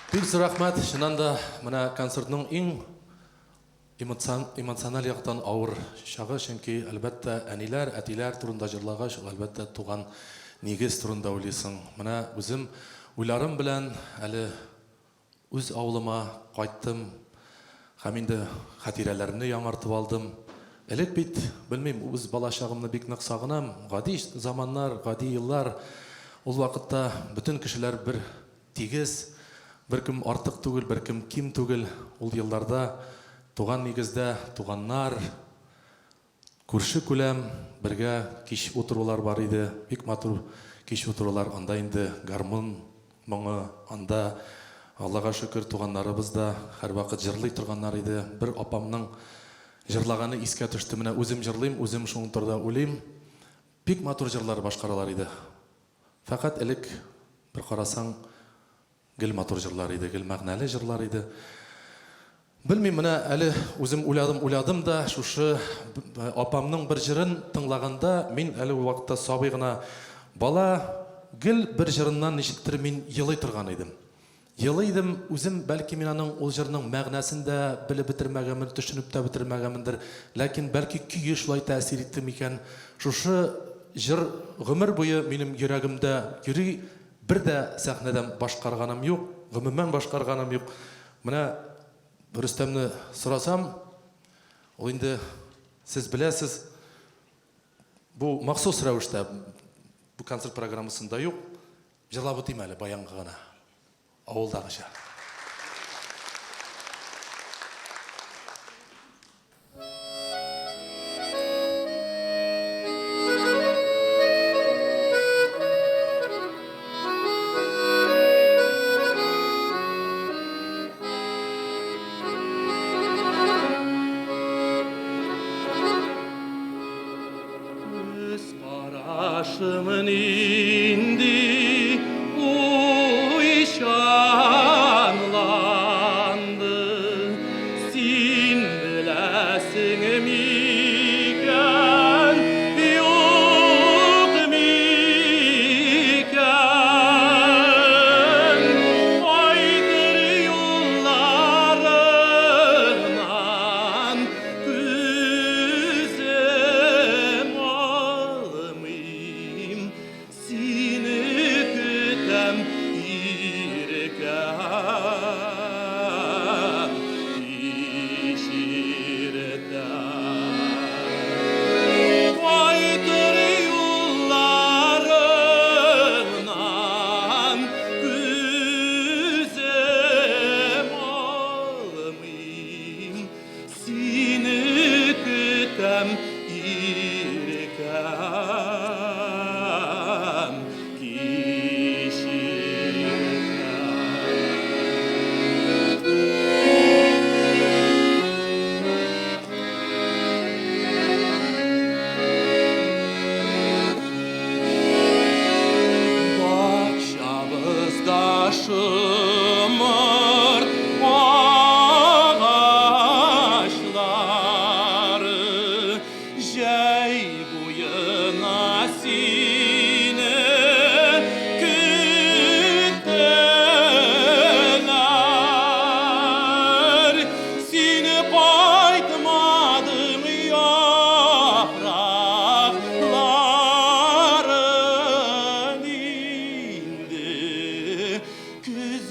Бик зур рәхмәт. Чыннан да, менә концертның иң эмоциональ яктан авыр чагы, чөнки, әлбәттә, әниләр, әтиләр турында җырлагач, ул, әлбәттә, туган нигез турында уйлыйсың. Менә үзем уйларым белән әле Үз авылыма кайттым һәм инде хатирәләрне яңартып алдым. Элек бит, белмим, үз балачагымны бик нык сагынам. Гади заманнар, гади еллар. Ул вакытта бөтен кешеләр бер тигез, беркем артык түгел, беркем ким түгел. Ул елларда туган нигездә туганнар, Күрше-күләм бергә кич утырулар бар иде, бик матур кич утырулар, анда инде гармун моңы, анда, Аллага шөкер, туганнарыбыз да һәрвакыт җырлый торганнар иде. Бер апамның җырлаганы искә төште, менә үзем җырлыйм, үзем шуның турыда уйлыйм. Бик матур җырлар башкаралар иде. Фәкать элек, бер карасаң, Гел матур җырлар иде, гел мәгънәле җырлар иде. Белмим, менә әле үзем уйладым, уйладым да, шушы апамның бер җырын тыңлаганда, мин әле ул вакытта сабый гына бала, гел бер җырыннан ничектер мин елый торган идем. Елый идем, үзем, бәлки мин аның ул җырның мәгънәсен дә белеп бетермәгәнмен, төшенеп тә бетермәгәнмендер, ләкин бәлки көе шулай тәэсир итте микән, шушы җыр гомер буе минем йөрәгемдә йөри, Бер дә сәхнәдән башкарганым юк, гомумән башкарганым юк. Менә Рөстәмне сорасам, ул инде сез беләсез, бу махсус рәвештә бу концерт программасында юк. Җырлап үтим әле баянга гына, авылдагыча. Күз карашым нинди уйчанланды, Син беләсең микән, юк микән? Кайтыр юлларыңнан күзем алмыйм, Сине көтәм, иркәм, кич иртә. Кайтыр юлларыңнан күзем алмыйм, Сине көтәм, иркәм, кич иртә. Бакчабызда шомырт агачлары, Җәй буена сине көттеләр. Син кайтмадың, яфракларын инде. Көз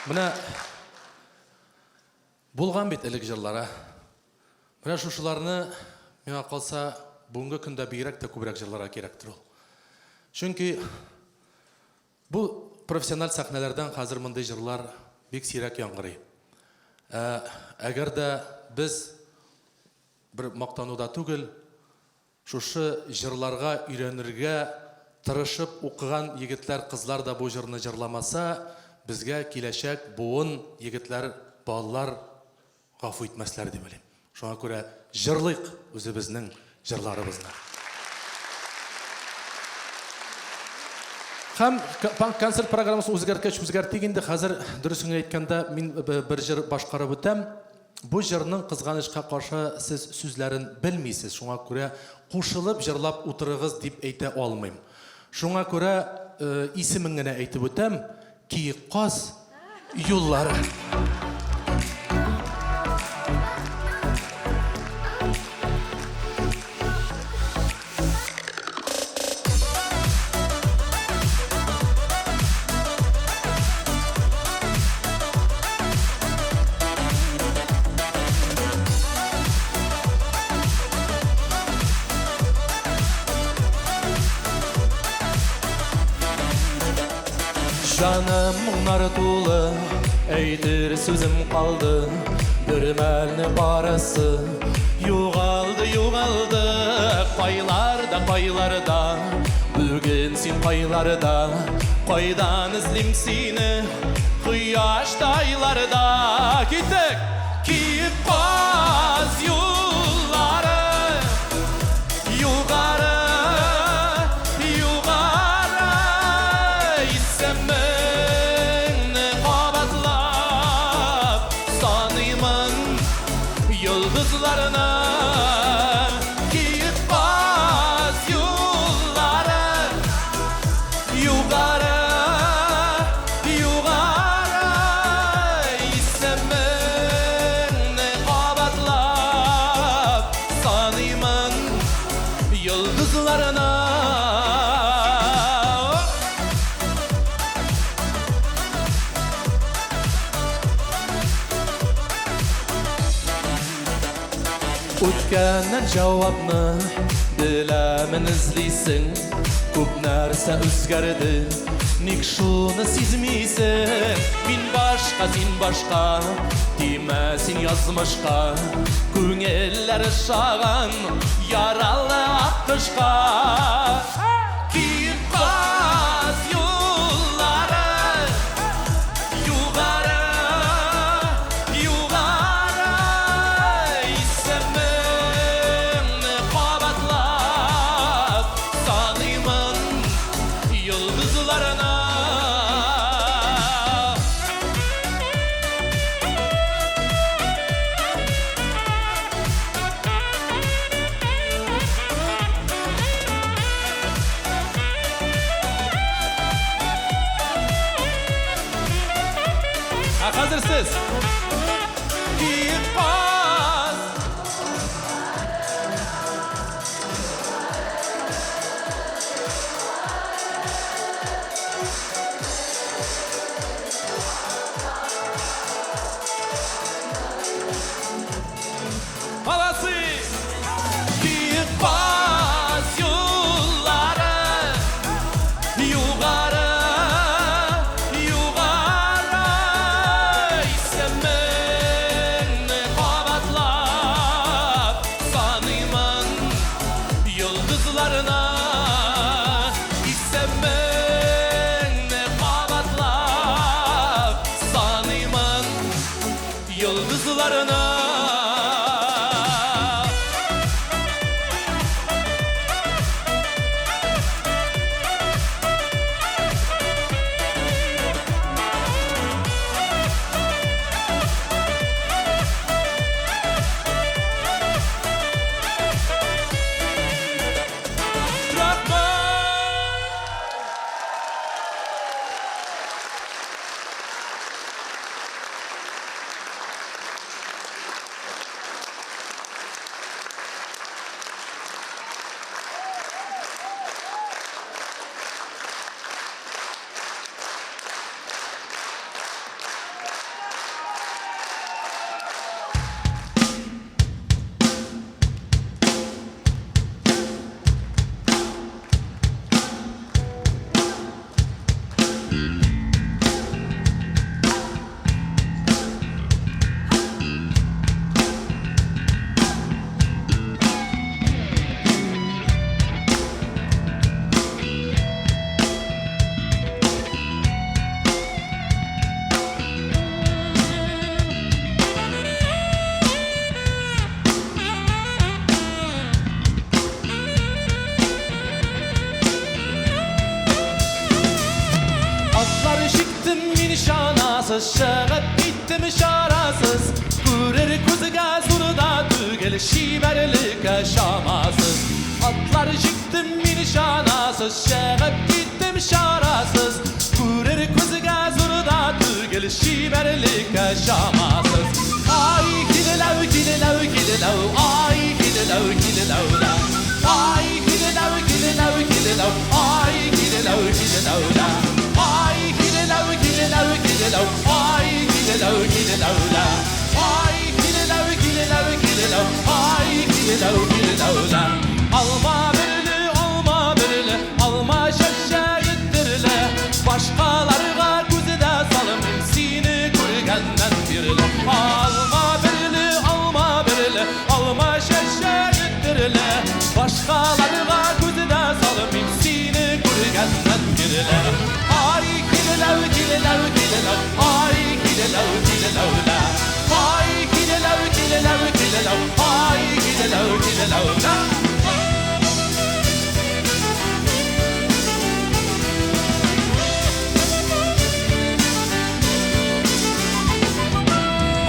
Менә булган бит элек җырлар, ә? Менә шушыларны, миңа калса, бүгенге көндә бигрәк тә күбрәк җырларга кирәктер ул. Чөнки бу профессиональ сәхнәләрдән хәзер мондый җырлар бик сирәк яңгырый. Ә әгәр дә без бер мактануда түгел, шушы җырларга өйрәнергә тырышып укыган егетләр, кызлар да бу җырны җырламаса, безгә киләчәк буын егетләр, балалар гафу итмәсләр дип уйлыйм. Шуңа күрә җырлыйк үзебезнең җырларыбызны. Һәм концерт программасын үзгәрткәч үзгәртик инде. Хәзер, дөресен генә әйткәндә, мин бер җыр башкарып үтәм. Бу җырның, кызганычка каршы, сез сүзләрен белмисез, шуңа күрә кушылып җырлап утырыгыз дип әйтә алмыйм. Шуңа күрә исемен генә әйтеп үтәм, Киек каз юллары. Җаным моңнар тулы, әйтер сүзем калды, Бер мәлне барысы югалды, югалды. Кайларда, кайларда, бүген син кайларда, Кайдан эзлим сине, кояшта, айларда. Киттек! Киек каз юллары, югары, югары, исемеңне кабатлап саныймын йолдызларны. Киек каз юллары, югары, югары, исемеңне кабатлап саныймын йолдызларны. Үткәннән җавапны беләмен эзлисең, Күп нәрсә үзгәрде, ник шуны сизмисең? Мин башка, син башка, тимә син язмышка, Күңелләр ошаган яралы аккошка. Киек каз юллары, Югары, югары, исемеңне кабатлап саныймын йолдызларны. Ә хәзер сез. Киек каз. Молодцы! Киек каз юллары, югары, югары, исемеңне кабатлап чамасыз, чыгып киттем чарасыз. Күрер күзгә зур да түгел, чибәрлеккә чамасыз. Ай, килеләү, килеләү, килеләү, ай, килеләү, килеләү, лә. Ай, килеләү, килеләү, килеләү, ай, килеләү, килеләү, лә. Ай, килеләү, килеләү, килеләү, ай, килеләү, килеләү, лә. Ай, килеләү, килеләү, килеләү, ай, килеләү, килеләү, лә. Алма берле, алма берле, алма чәчәгедерле. Башкаларга күзе дә салмыйм сине күргәннән бирле. Алма берле, алма берле, алма чәчәгедерле. Башкаларга күзе дә салмыйм сине күргәннән бирле. Ай, килеләү, килеләү, килеләү, ай, килеләү, килеләү, лә. Ай, килеләү, килеләү, килеләү, ай, килеләү, килеләү, лә.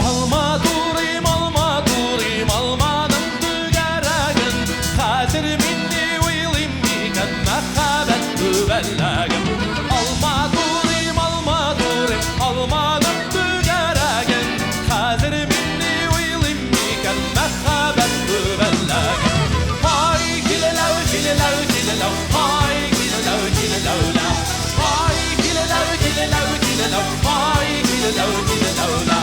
Алма турыйм, алма турыйм, алманың түгәрәген. Хәзер мин ни уйлыйм микән, мәхәббәт түбәләген. Алма турыйм, алма турыйм, алманың түгәрәген. Хәзер мин ни уйлыйм микән, мәхәббәт түбәләген. Ай, килеләү, килеләү, килеләү, ай, килеләү, килеләү, лә. Ай, килеләү, килеләү, килеләү, ай, килеләү, килеләү, лә.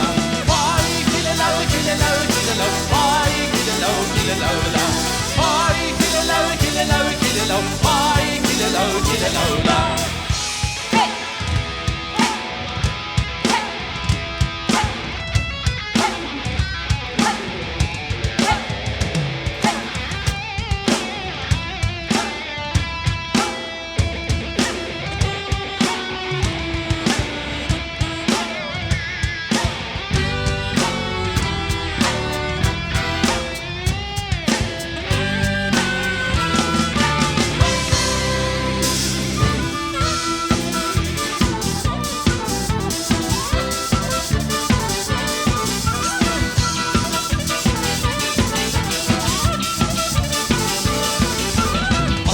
Ай, килеләү, килеләү, килеләү, ай, килеләү, килеләү, лә. Ай, килеләү, килеләү, килеләү, ай, килеләү, килеләү, лә.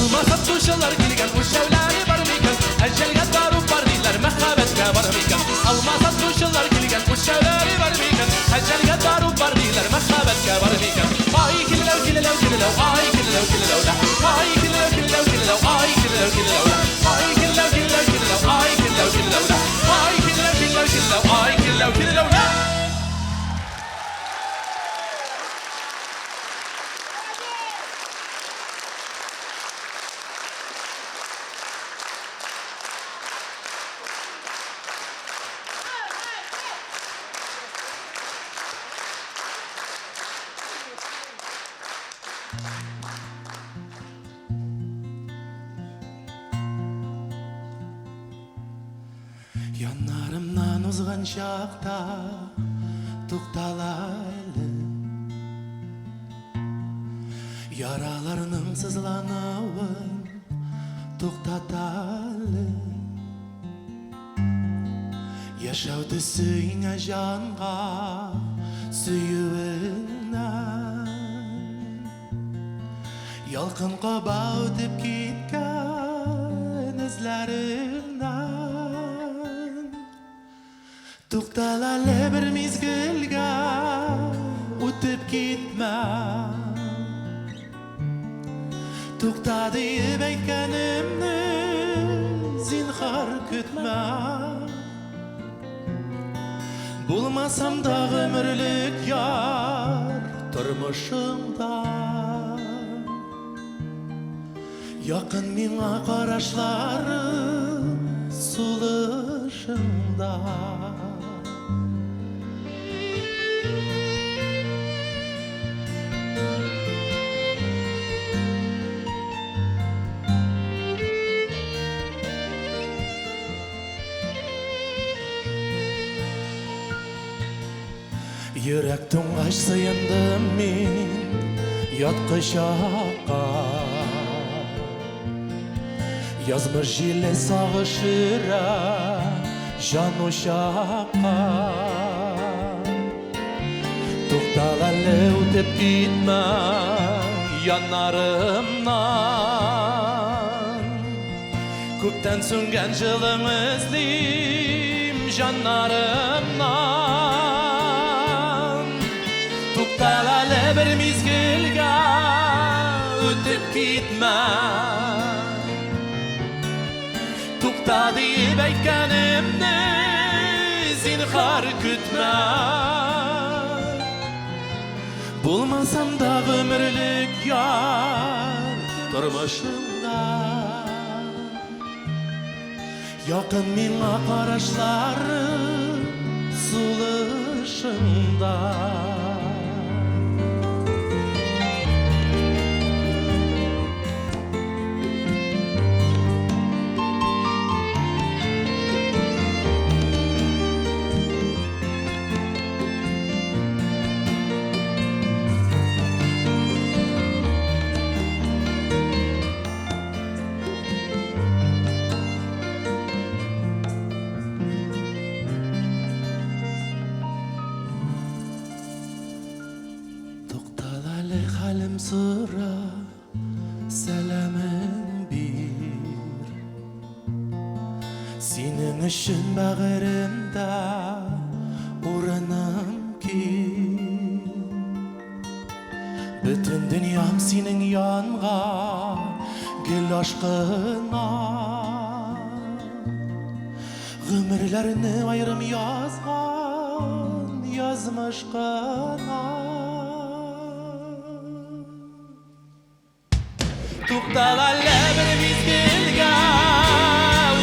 Алма сатучылар килгән, үлчәүләре бар микән? Әҗәлгә дару бар диләр, мәхәббәткә бар микән? Алма сатучылар килгән, үлчәүләре бар микән? Әҗәлгә дару бар диләр, мәхәббәткә бар микән? Ай, килеләү, килеләү, килеләү, ай, килеләү, килеләү, лә. Ай, килеләү, килеләү, килеләү, ай, килеләү, килеләү, лә. Ай, килеләү, килеләү, килеләү, ай, килеләү, килеләү, лә. Ай, килеләү, килеләү, килеләү, ай, килеләү, килеләү, лә. Яннарымнан узган чакта туктала әле. Яраларның сызлануын туктата әле. Яшәү төсе иңә җанга сөюеннән. Ялкын каба үтеп киткән эзләреңнән. Туктал әле бер мизгелгә, үтеп китмә. Тукта диеп әйткәнемне зинһар көтмә. Булмасам да гомерлек яр тормышыңда. Якын миңа карашларың, сулышыңда. Йөрәк туңгач сыендым мин ят кочакка. Язмыш җиле сагыш өрә җан учакка. Туктал әле, үтеп китмә яннарымнан. Күптән сүнгән җылың эзлим җаннарымнан. Туктал әле бер мизгелгә, үтеп китмә. Тукта диеп әйткәнемне зинһар көтмә. Булмасам да гомерлек яр тормышыңда. Якын миңа карашлары сулышыңда. Туктал әле, хәлем сора, сәламем бир. Синең өчен бәгыремдә урыным киң. Бөтен дөньям синең янга гел ашкына. Гомерләрне аерым язган язмыш кына. Туктал әле бер мизгелгә,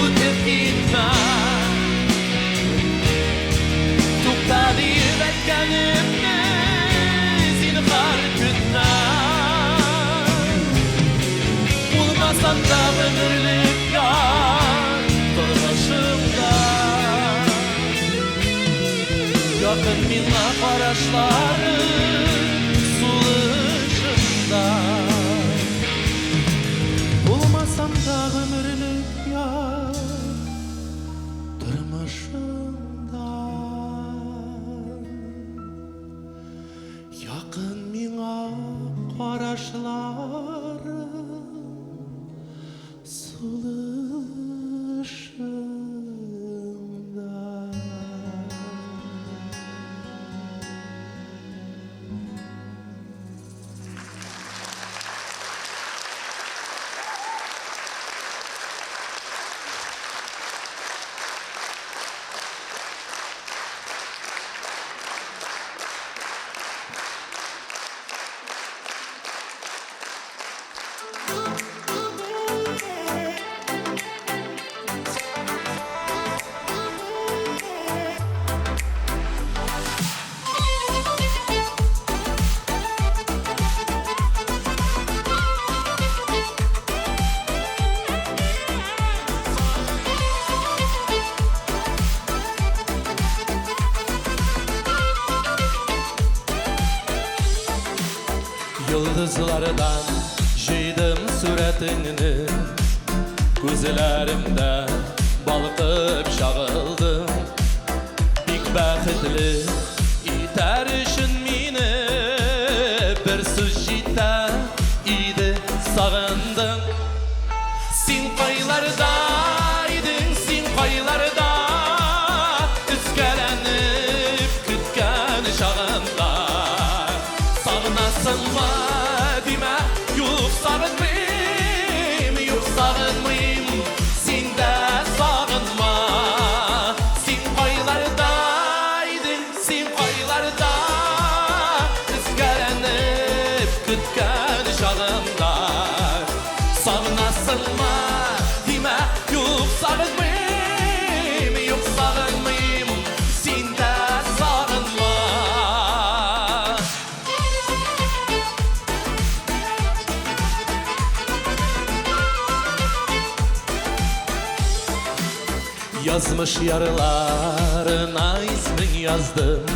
үтеп китмә. Тукта диеп әйткәнемне зинһар көтмә. Булмасам да гомерлек яр тормышыңда. Якын миңа карашлары сулышыңда. Булмасам да гомерлек яр тормышыңда. Якын миңа карашлары сулышыңда. Йолдызлардан җыйдым сурәтеңне, Күзләремдә балкып чагылдың. Бик бәхетле итәр өчен мине бер сүз җитә иде: сагындың. Син кайларда идең, син кайларда? Өзгәләнеп көткән чагында. Сагынасыңмы димә, юк, сагынмыйм, юк, сагынмыйм, син дә сагынма. Син кайларда идең, син кайларда? Өзгәләнеп көткән чагында. Сагынасыңмы димә, юк, сагынмыйм, юк, сагынмыйм, син дә сагынма. Язмыш ярларына исмең яздым.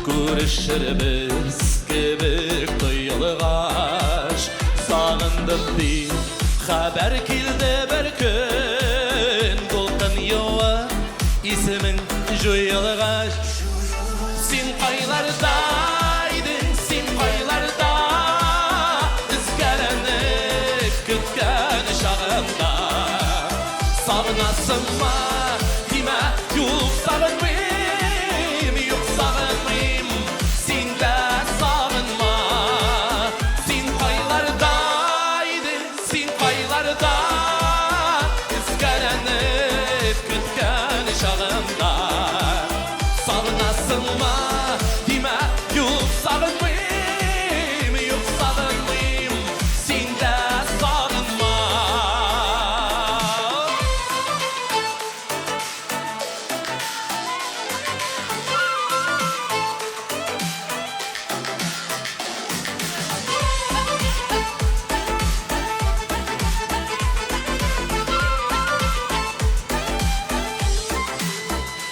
Күрешербез кебек тоелгач, Сагындым дип хәбәр килде бер көн, Дулкын юа исемең җуелгач. Син кайларда идең, син кайларда? Өзгәләнеп көткән чагымда. Сагынасыңмы? Димә, юк, сагынмыйм, юк, сагынмыйм, син дә сагынма.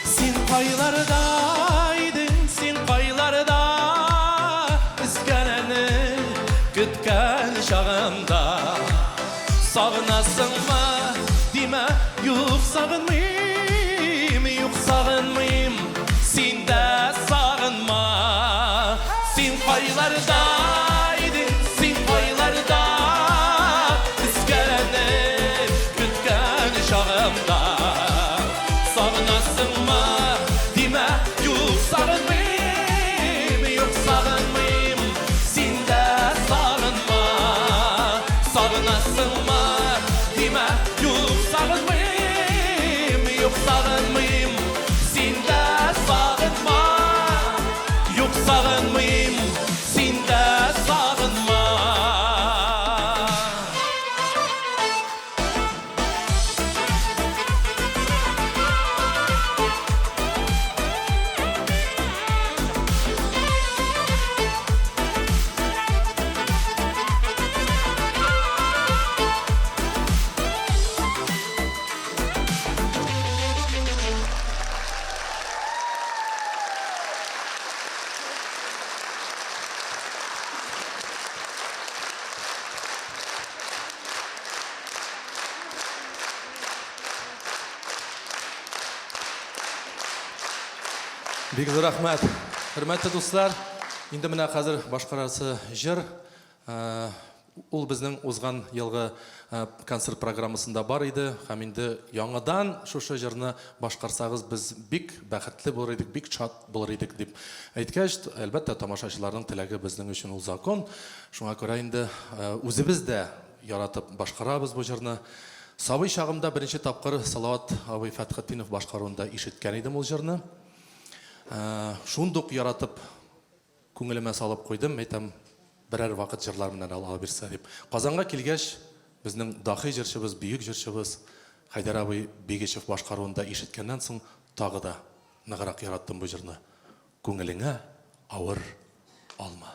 Син кайларда идең, син кайларда? Өзгәләнеп көткән чагымда. Сагынасыңмы? Димә, юк, сагынмыйм, юк, сагынмыйм, син дә сагынма. Син кайларда идең, син кайларда? Өзгәләнеп көткән чагымда. Сагынасыңмы? Димә, юк, сагынмыйм, юк, сагынмыйм, син дә сагынма. Сагынасыңмы? Димә, юк, сагынмыйм, юк, сагынмыйм, син дә сагынма. Юк, сагынмыйм, син дә сагынма. Бик зур рәхмәт. Хөрмәтле дуслар, инде менә хәзер башкарасы җыр, ул безнең узган елгы концерт программасында бар иде һәм инде яңадан шушы җырны башкарсагыз без бик бәхетле булыр идек, бик шат булыр идек дип әйткәч, әлбәттә, тамашачыларның теләге безнең өчен ул закон. Шуңа күрә инде үзебез дә яратып башкарабыз бу җырны. Сабый чагымда беренче тапкыр Салават абый Фәтхетдинов башкаруында ишеткән идем ул җырны. Шундук яратып күңелемә салып куйдым, әйтәм, берәр вакыт җырлар менә Алла бирсә дип. Казанга килгәч, безнең дахи җырчыбыз, бөек җырчыбыз Хәйдәр абый Бигичев башкаруында ишеткәннән соң тагы да ныграк яраттым бу җырны. Күңелеңә авыр алма.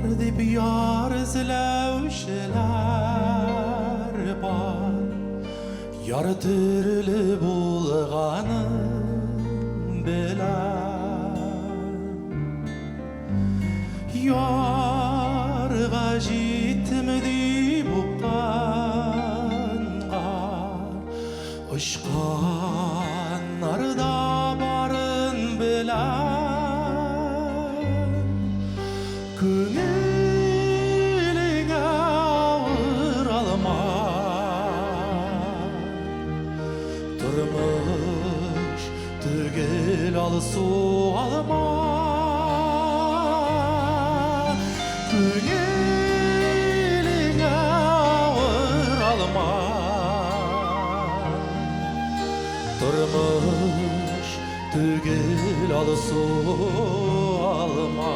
Яр дип яр эзләүчеләр бар, Яр төрле булганын беләм. Ярга җиттем дип упкынга, Очканнар да барын беләм. Күңелеңә авыр алма, Тормыш түгел алсу алма. Күңелеңә авыр алма, Тормыш түгел алсу алма.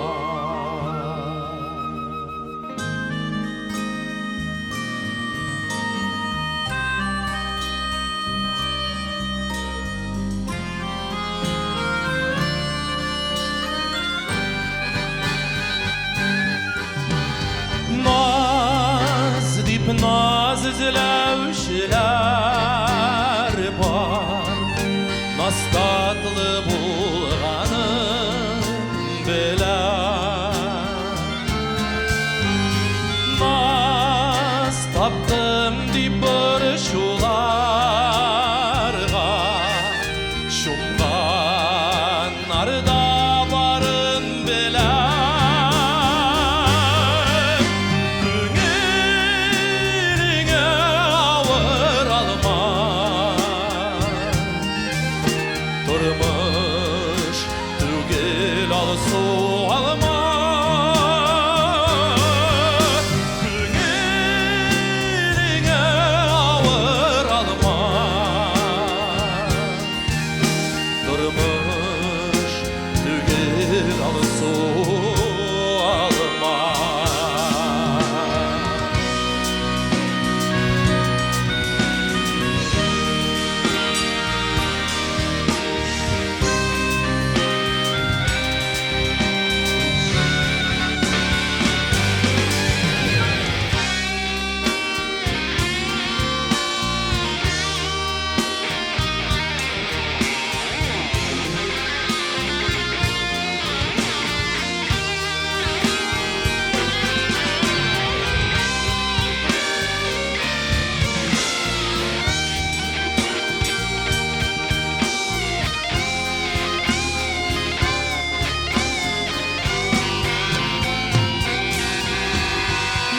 эзләүчеләр бар. Наз татлы булганын беләм. Наз таптым дип борчуларга чумганнар да барын беләм. Күңелеңә авыр алма. Тормыш түгел алсу алма. Күңелеңә авыр алма. Тормыш түгел алсу алма.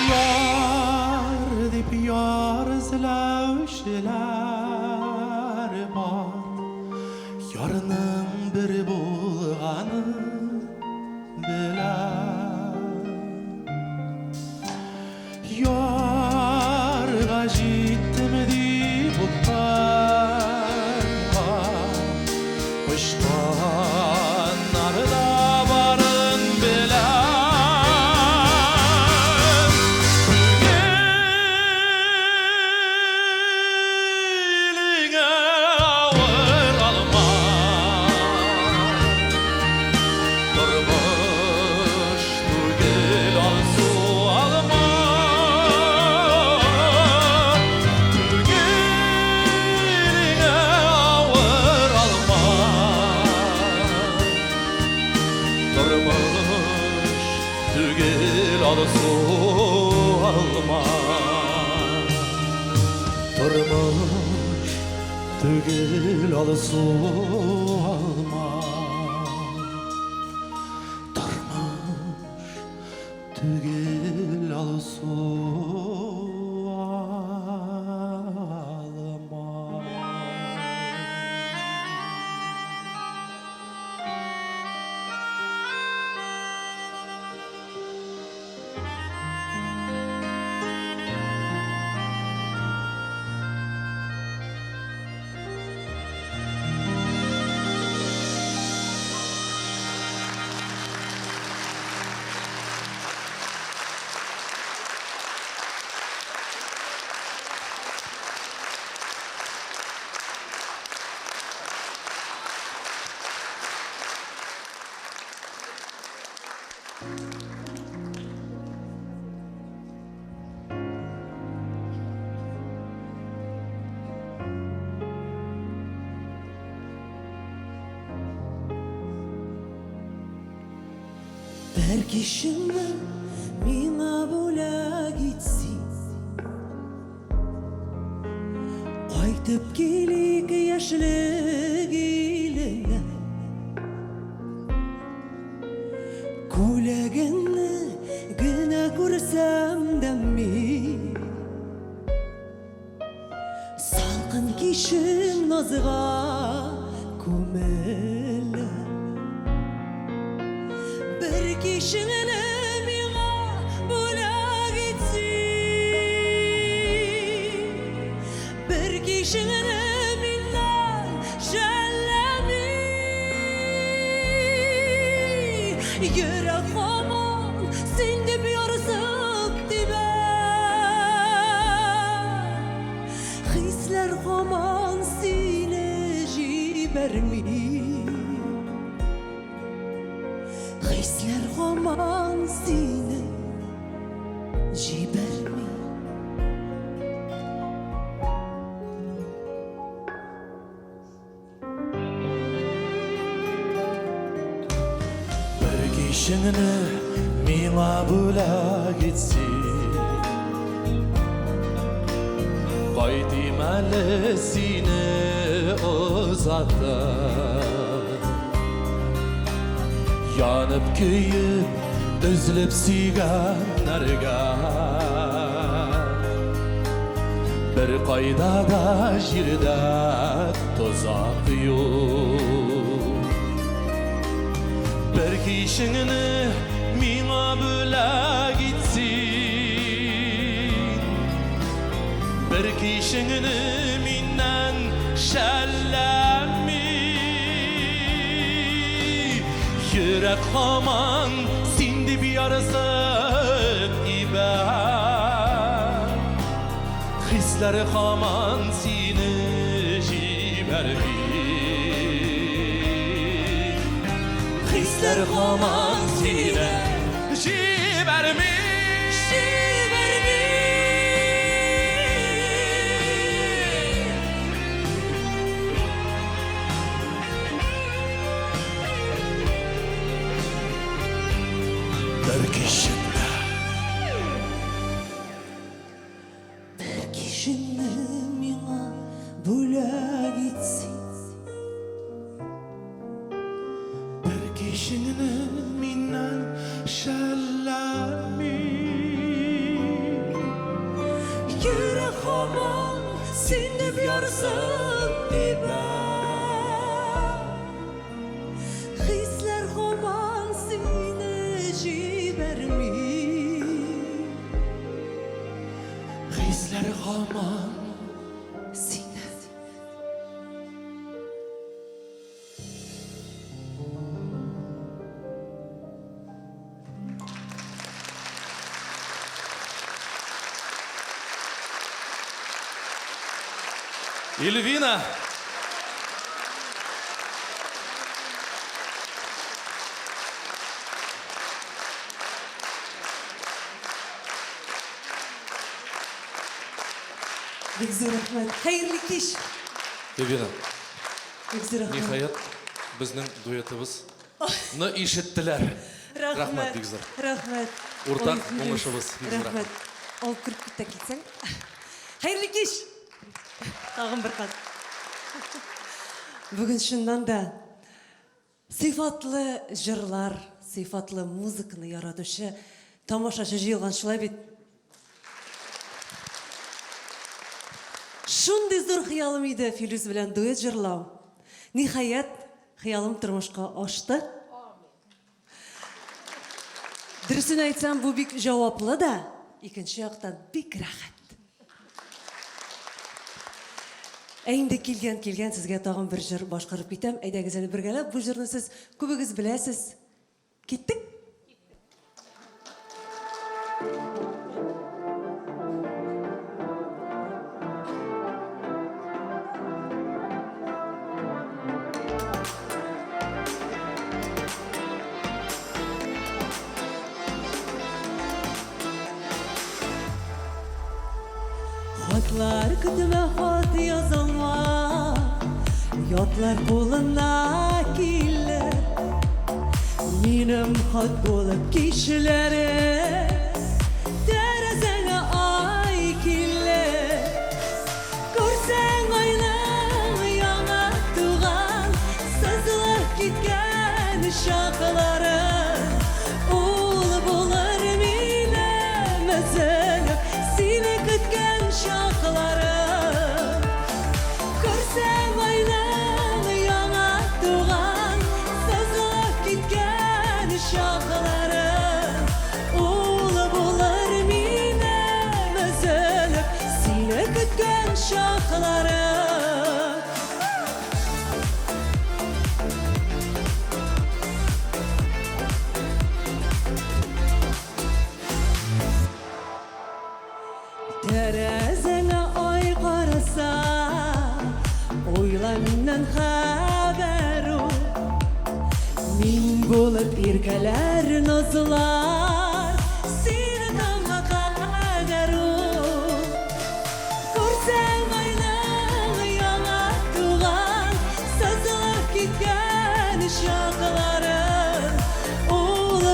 Яр дип яр эзләүчеләр бар. Ярның бер булганын беләм. Ярга җиттем дип упкынга очканнар да барын беләм. Күңелеңә авыр алма. Тормыш түгел алсу алма. Күңелеңә авыр алма. Тормыш түгел алсу алма. Тормыш түгел алсу алма. Тормыш түгел алсу алма. Бер кичеңне миңа бүләк ит син. Кайтып килик яшьлек иленә. Күләгеңне генә күрсәм дә мин, Салкын кичем назга күмелә. Бер кичеңне миңа бүләк ит син. Бер кичеңне миннән жәлләми. Йөрәк һаман син дип ярсып тибә. Хисләр һаман сине җибәрми. Хисләр һаман сине җибәрми. кичеңне миңа бүләк ит син. Кайтыйм әле сине озатып. Янып көеп, өзелеп сөйгәннәргә. Бер кайда да җирдә тозак юк. Бер кичеңне миңа бүләк ит син. Бер кичеңне миннән шәлләми. Йөрәк һаман син дип ярсып тибә. Хисләр һаман сине җибәрми. Хисләр һаман сине җибәрми. Җибәрми. Бер кичеңне. Бер кичеңне миңа бүләк ит син. Бер кичеңне миннән шәлләми. Йөрәк һаман син дип ярсып тибә. Хисләр һаман сине җибәрми. Хисләр һаман Сине. Эльвина! Бик зур рәхмәт. Хәерле кич. Эльвина, Бик зур рәхмәт. ниһаять, безнең дуэтыбыз ны ишеттеләр. Рәхмәт, бик зур. Рәхмәт. Уртак Ой, Филүс, уңышыбыз. Бик зур Рәхмәт. Алып кереп китә китсәң. Хәерле кич. Тагын бер кат. Бүген чыннан да сыйфатлы җырлар, сыйфатлы музыканы яратучы тамашачы җыелган, шулай бит? Шундый зур хыялым иде Филүс белән дуэт җырлау. Ниһаять, хыялым тормышка ашты. Дөресен әйтсәм, бу бик җаваплы да, икенче яктан бик рәхәт. Ә инде килгән килгән сезгә тагын бер җыр башкарып китәм. Әйдәгез әле бергәләп бу җырны сез күбегез беләсез. Киттек? Хатлар көтмә, хат язалма, Ятлар кулына килер. Минем хат булып кичләре Тәрәзәңә ай килер. Күрсәң айның яңа туган Сызылып киткән чаклары, Ул булыр минем өзелеп Сине көткән чакларым. Күрсәң айның яңа туган Сызылып киткән чаклары, Ул булыр минем өзелеп Сине көткән чакларым. Тәрәзәңә ай караса, Уйла миннән хәбәр ул. Мин булып иркәләр, назлар Сине таңга кадәр ул. Күрсәң айның яңа туган Сызылып киткән чаклары, Ул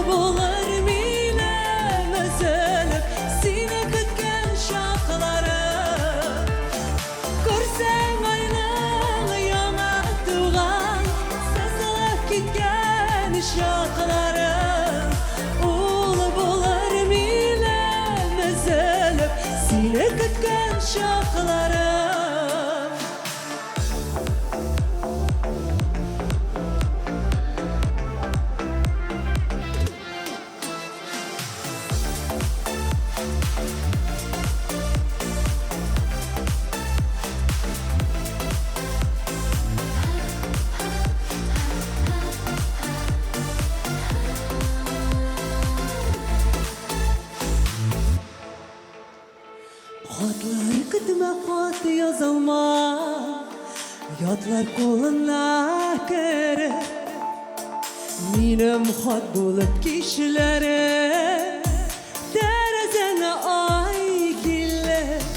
Ятлар кулына кереп, минем хат булып кичләре, тәрәзәңә ай килеп,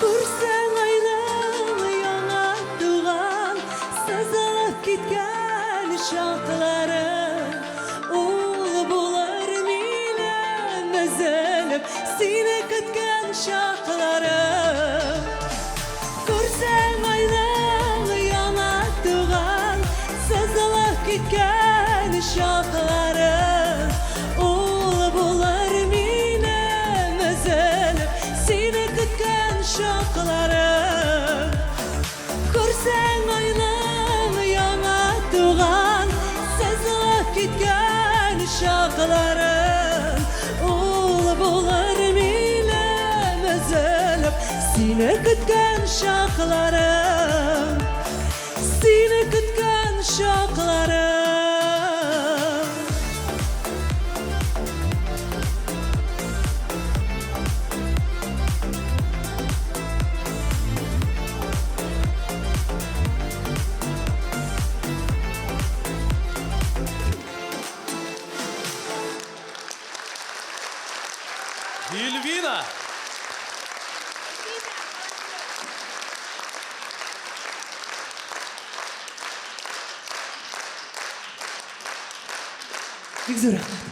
күрсәң айның яңа туган, сызылып киткән чаклары, ул булыр минем өзелеп, сине көткән чакларым. Күрсәң айның яңа туган, сызылып киткән чаклары, ул булыр минем өзелеп, сине көткән чакларым. Күрсәң айның яңа туган, сызылып киткән чаклары, ул булыр минем өзелеп, сине көткән чакларым, сине көткән чакларым. Ильвина! Бик зур рәхмәт.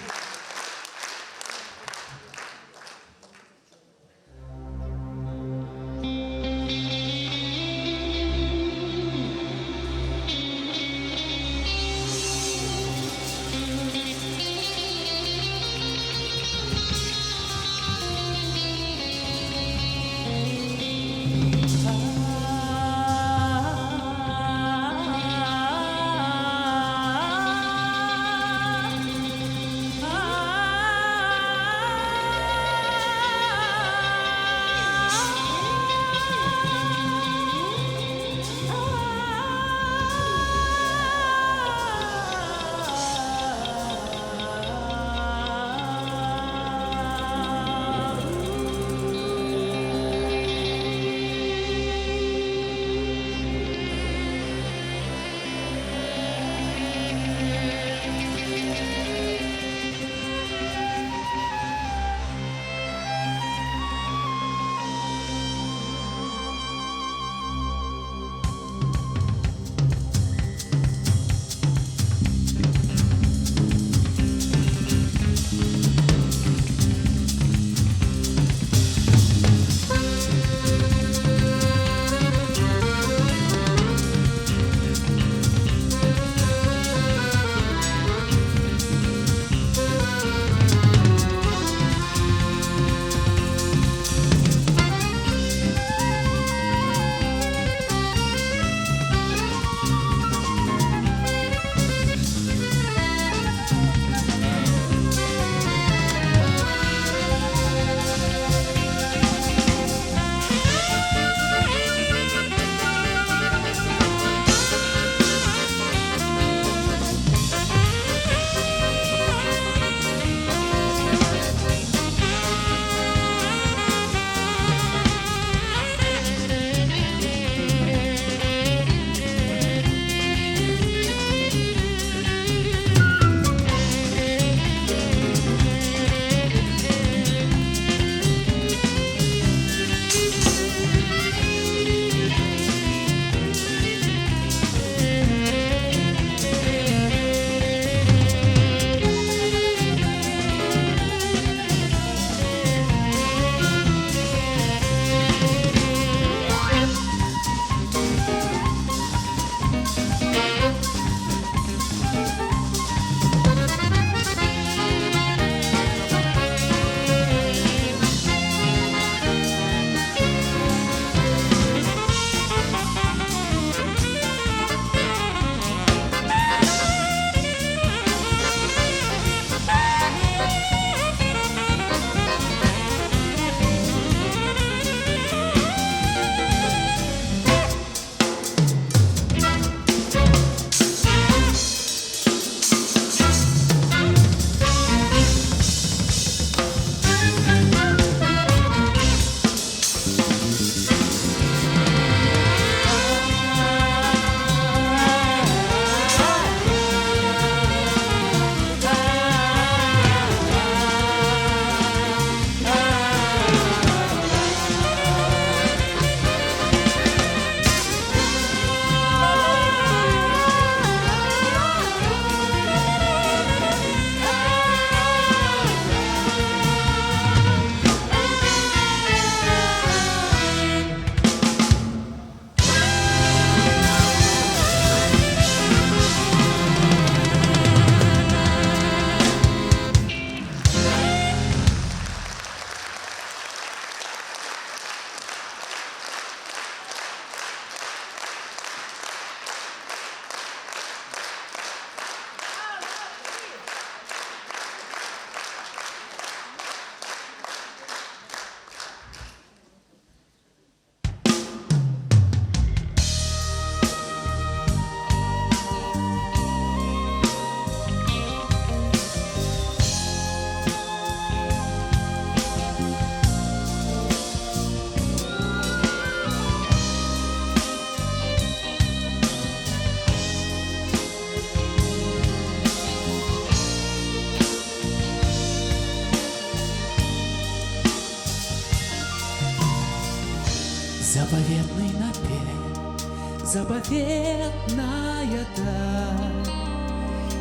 Заповедная даль.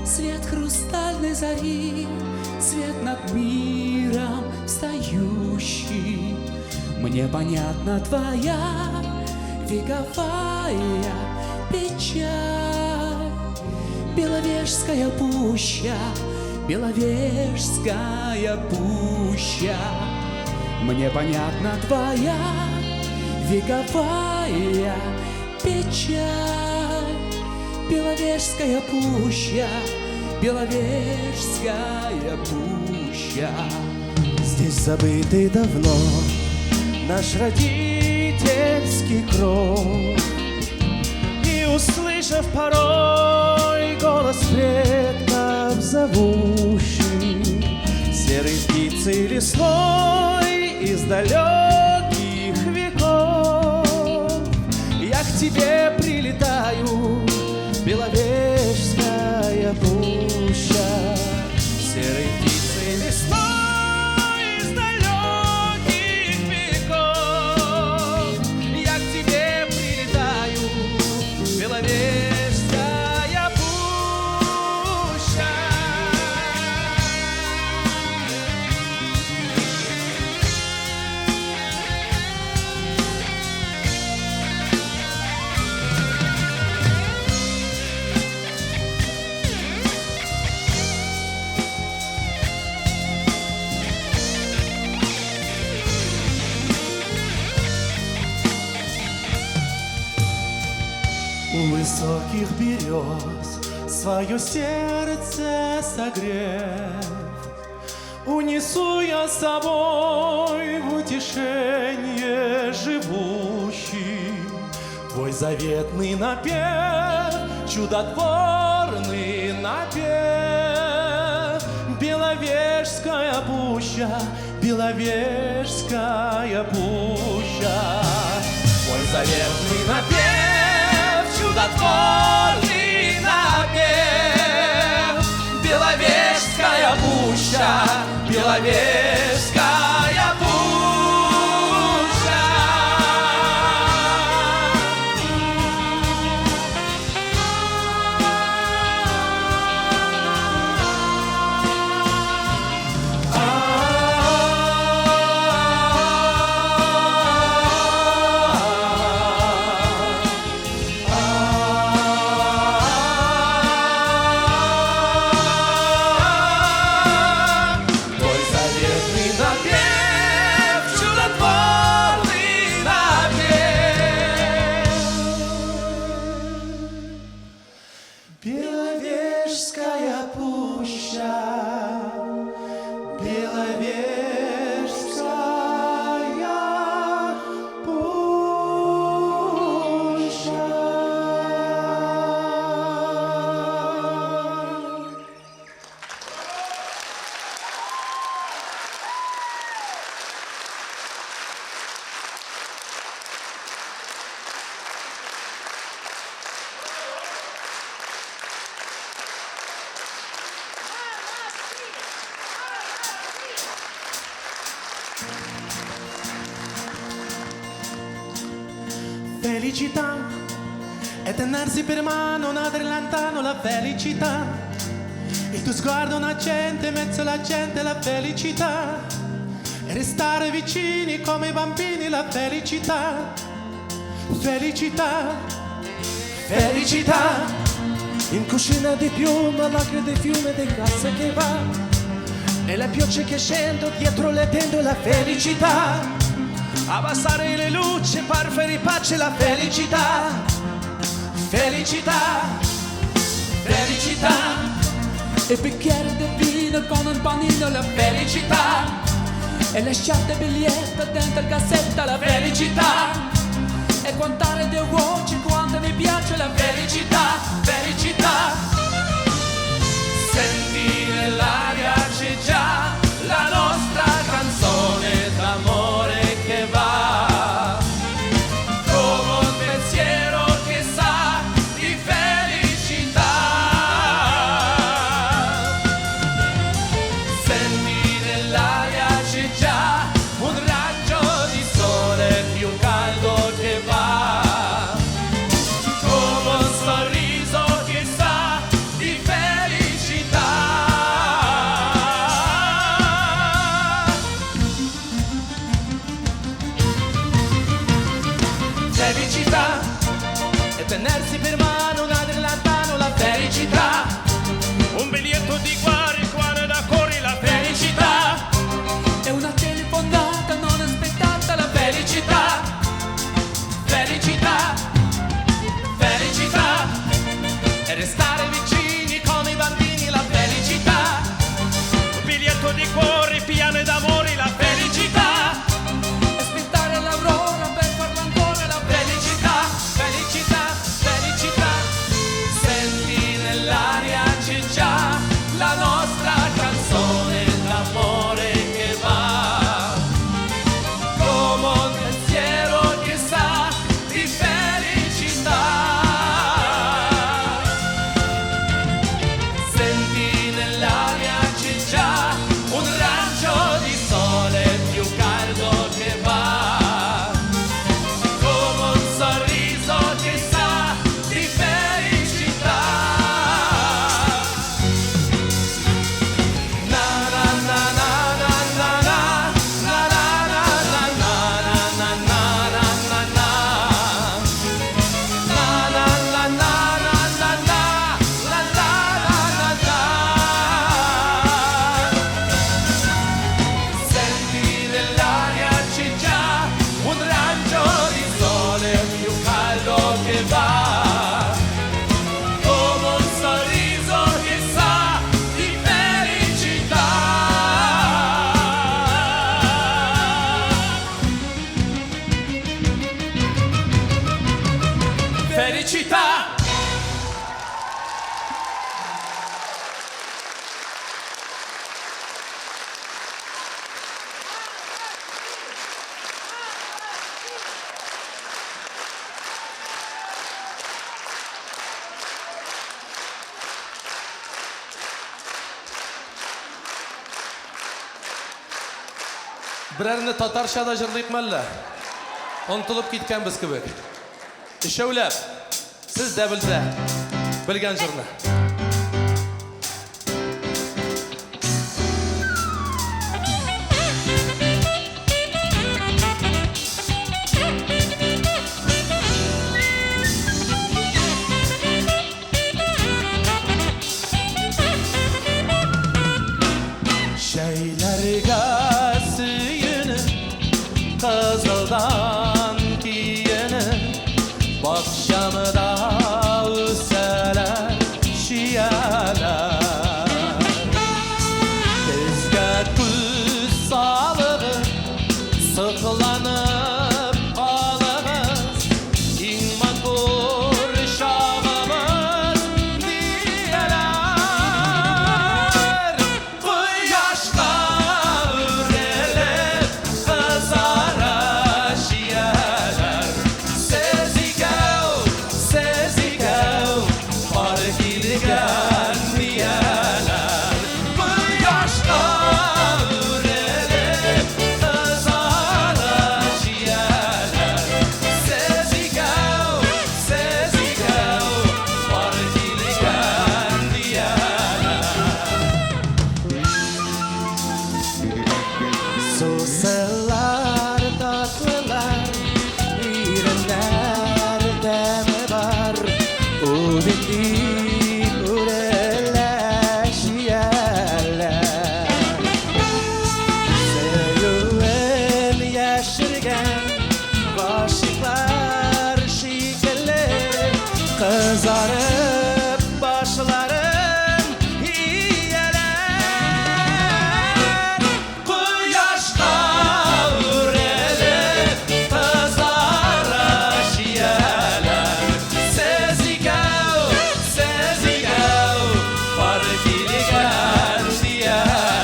Свет хрустальной зари, свет над миром встающий. Мне понятна твоя вековая печаль. Беловежская пуща, Беловежская пуща. Мне понятна твоя вековая печаль. Беловежская пуща, Беловежская пуща. Здесь забытый давно наш родительский кров. И, услышав порой голос предков зовущий, серой птицей лесной из далеких веков, я к тебе прилетаю, Беловежская пуща. Серой птицей лесной из далеких веков, я к тебе прилетаю, Беловежская пуща. У высоких берез свое сердце согрев, унесу я с собой в утешение живущий твой заветный напев, чудотворный напев. Беловежская пуща, Беловежская пуща. Твой заветный напев, чудотворный напев. Беловежская пуща, Беловежская пуща. Твой заветный напев, чудотворный напев. Беловежская пуща, Беловежская пуща. Felicità è tenersi per mano un lontano la felicità. Il tuo sguardo un accento in mezzo alla gente la felicità. E restare vicini come i bambini la felicità. Felicità, Felicità in cucina di piuma, l'acqua di fiume di casa che va e le piogge che scendo dietro le tende la felicità. Abbassare le luci per fare pace la felicità. Felicità, felicità. E bicchiere di vino con un panino, la felicità. E lasciate biglietto dentro il cassetto, la felicità. E contare due voci quanto mi piace la felicità, felicità. Senti nell'aria c'è già la nostra canzone d'amore che va. Come un pensiero che sa di felicità. Senti nell'aria c'è già un raggio di sole più caldo che va. Tenersi per mano una lontano la felicità. Un biglietto di cuore, il cuore da cuore, la felicità. È una telefonata non aspettata, la felicità. Felicità, felicità. E restare vicini come i bambini, la felicità. Un biglietto di cuore, piano d'amore, la felicità. Aspettare l'aurora per farla ancora, la felicità, felicità, felicità. Senti nell'aria c'è già la nostra canzone d'amore che va come un pensiero che sa di felicità. Senti nell'aria c'è già un raggio di sole più caldo che va, come un sorriso che sa di felicità. Na na na na na na na na na na na na na na na na. Na na na na na na na la la la la la. Senti nell'aria c'è già un raggio di sole più caldo che va, come un sorriso che sa di felicità. Felicità! Берәрне татарча да җырлыйкмы әллә? Онытылып киткәнбез кебек. Өчәүләп, сез дә белсә, белгән җырны. Шәйләргә сөенеп, кызылдан киенеп, бакчамда үсәләр чияләр. Безгә күз салыгыз, сокланып калыгыз, иң матур чагыбыз дияләр. Кояшка үрелеп кызара чияләр. Сез икәү, сез икәү, пар килгән дияләр. Кояшка үрелеп кызара чияләр. Сез икәү, сез икәү, пар килгән дияләр. Сусылар татлылар, иреннәр тәме бар, үбеп үрелә чияләр. Сөюен яшергән гашыйклар шикелле, кызарып башларын ияләр. Кояшка үрелеп кызара чияләр. Сез икәү, сез икәү, пар килгән дияләр.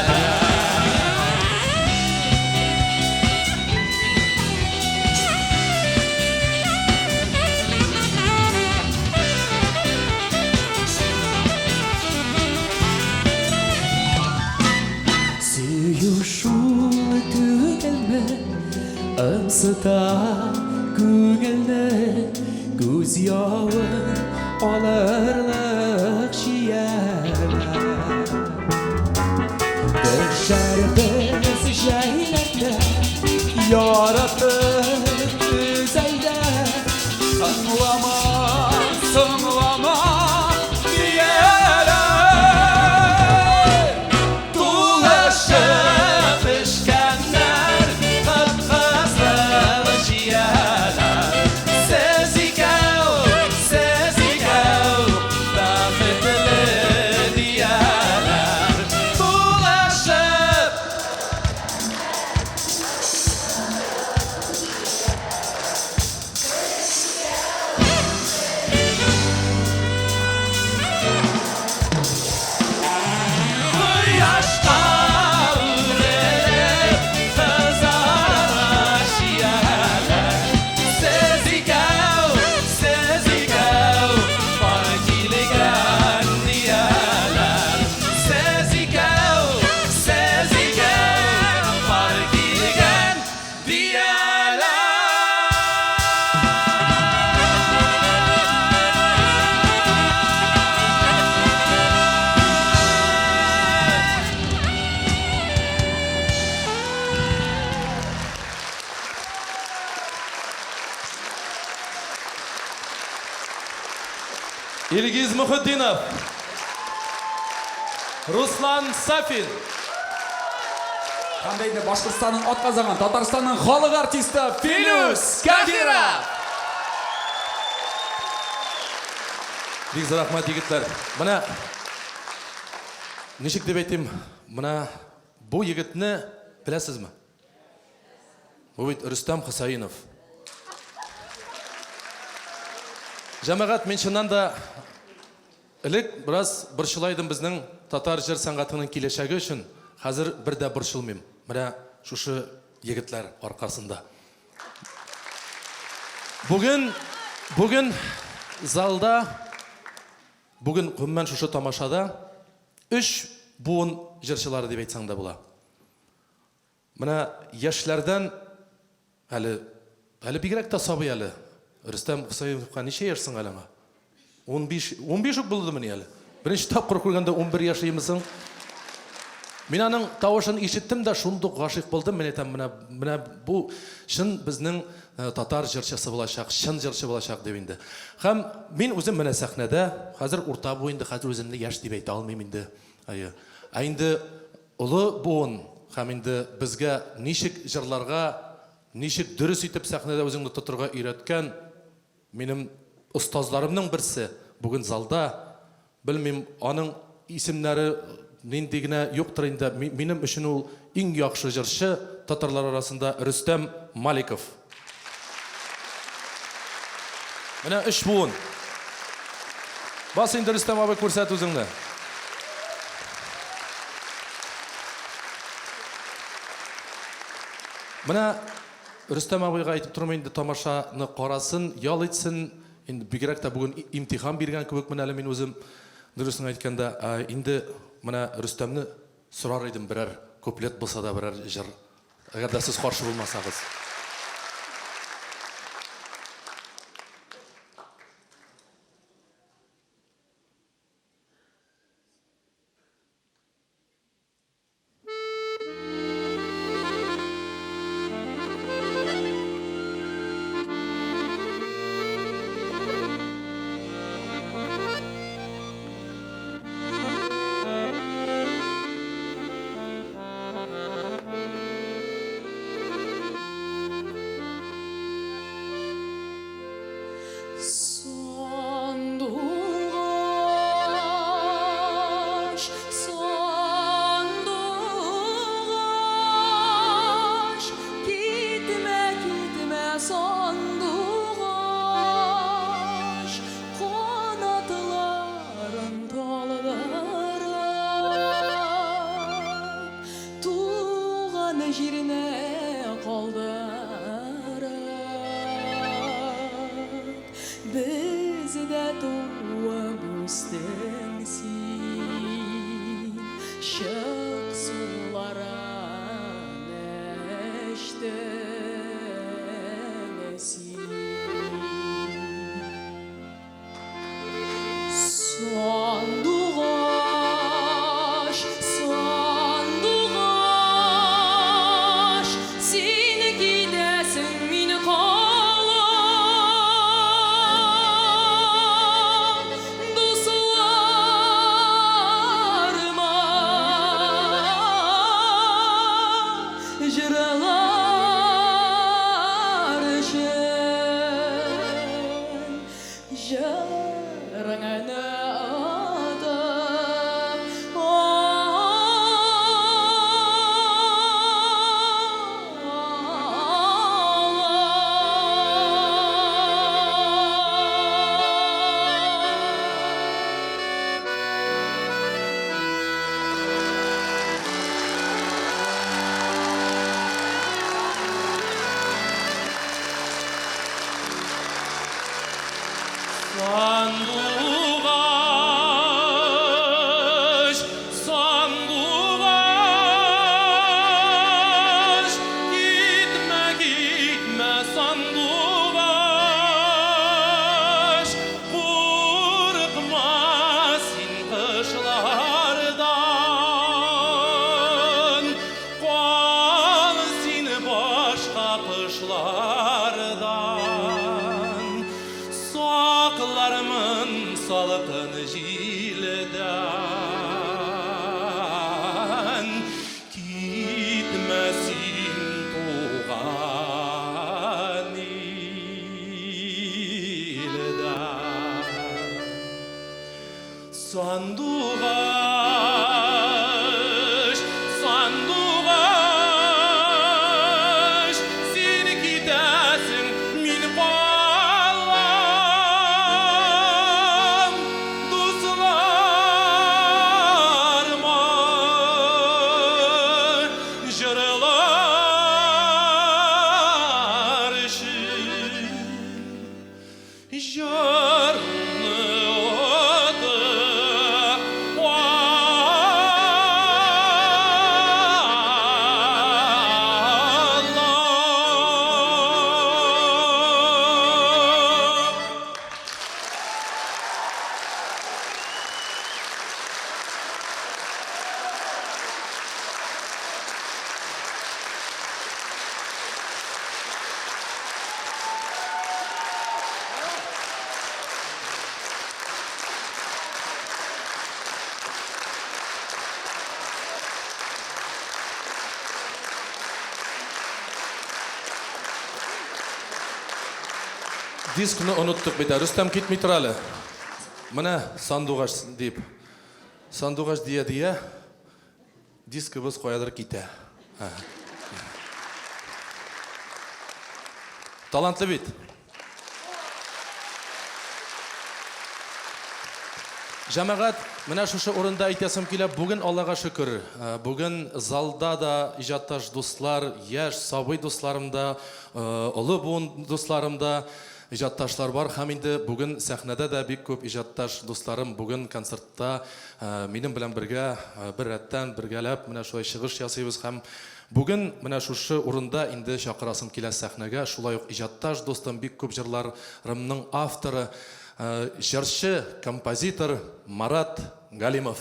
Сөю шул түгелме, ымсыта күңелне, күз явын алырлык чияләр. Төшәрбез җәйләрдә, яратып өзәйдә, тыңлама. Соңлама дияләр. Тулышып пешкәннәр кып-кызыл чияләр. Сез икәү, сез икәү бәхетле дияләр. Тулышып Кояшка үрелеп кызара чияләр. Сез икәү, сез икәү пар килгән дияләр. Сез икәү, сез икәү пар килгән дияләр. Илгиз Мөхетдинов, Руслан Сафин. Һәм дә инде Башкортстанның атказанган, Татарстанның халык артисты Филүс Каһиров. Бик зур рәхмәт, егетләр. Менә ничек дип әйтим, менә бу егетне беләсезме? Бу бит Рөстәм Хөсәенов. Җәмәгать, мин чыннан да элек бераз борчыла идем безнең татар җыр сәнгатенең киләчәге өчен. Хәзер бер дә борчылмыйм. Менә шушы егетләр аркасында. Бүген, бүген залда, бүген гомумән шушы тамашада өч буын җырчылары дип әйтсәң дә була. Менә яшьләрдән әле, әле бигрәк тә сабый әле. Рөстәм Хөсәеновка ничә яшь соң әле аңа? 15, 15 үк булдымыни әле? Беренче тапкыр күргәндә 11 яшь имесең. Мин аның тавышын ишеттем дә шундук гашыйк булдым. Мин әйтәм, менә, менә бу чын безнең татар җырчысы булачак, чын җырчы булачак дип инде. Һәм мин үзем менә сәхнәдә, хәзер урта буй инде, хәзер үземне яшь дип әйтә алмыйм инде. Әйе. Ә инде олы буын һәм инде безгә ничек җырларга, ничек дөрес итеп сәхнәдә үзеңне тотырга өйрәткән минем остазларымның берсе бүген залда. Белмим, аның исемнәре нинди генә юктыр инде. Минем өчен ул иң яхшы җырчы татарлар арасында Рөстәм Маликов. Менә өч буын. Бас инде, Рөстәм абый, күрсәт үзеңне. Менә Рөстәм абыйга әйтеп тормыйм инде, тамашаны карасын, ял итсен. Инде бигрәк тә бүген имтихан биргән кебекмен әле мин үзем, дөресен әйткәндә. Ә инде менә Рөстәмне сорар идем берәр куплет булса да берәр җыр. Әгәр дә сез каршы булмасагыз. Сандугач, сандугач, китмә, китмә, сандугач, канатларын талдырып, туган җиренә калдырып, бездә туып үстең син, чык суларын эчтең син. Сандугач, сандугач, син китәсең, мин калам. Җырыңны отып. Sandugaç, sandugaç, gitme gitme sandugaç, korkma sen kışlardan, kal sen başka kışlardan. Saklarımın salkın jilden, gitmesin tuğan ilden. Sandugaç, sandugaç, sen gidersin min qalam, dostlarıma jırlar için. Дискны оныттык бит. Рөстәм китми тор әле. Менә сандугач дип. Сандугач дия дия дискыбыз каядыр китә. Талантлы бит. Җәмәгать, менә шушы урында әйтәсем килә, бүген Аллага шөкер, бүген залда да иҗатташ дуслар, яшь, сабый дусларым да, олы буын дусларым да иҗатташлар бар һәм инде бүген сәхнәдә дә бик күп иҗатташ дусларым бүген концертта минем белән бергә бер рәттән бергәләп менә шулай чыгыш ясыйбыз һәм бүген менә шушы урында инде чакырасым килә сәхнәгә шулай ук иҗатташ дустым, бик күп җырларымның авторы, җырчы, композитор Марат Галимов.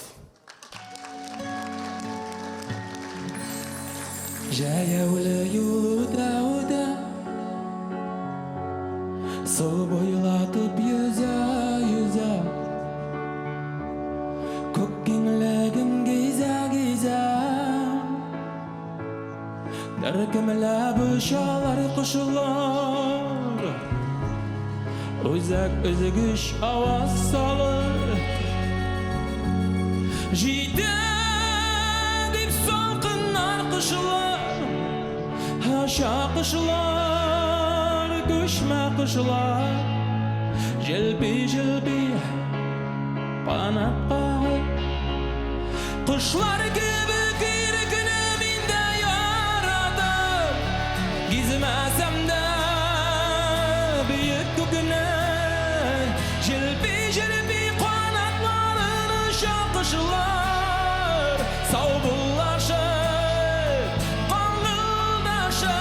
Җәяүле юл үтә үтә, Су буйлатып йөзә йөзә, Күк киңлеген гизә гизә. Төркемләп очалар кошлар, Үзәк өзгеч аваз салыр. Җитә дип салкыннар кышлар, Оча кошлар, күчмә кошлар, Җилпи-җилпи канат кагып. Кошлар кебек ирекне мин дә яратып, Гизмәсәм дә бөек күкне, Җилпи-җилпи канатларын оча кошлар, Саубуллашып, каңгылдашып.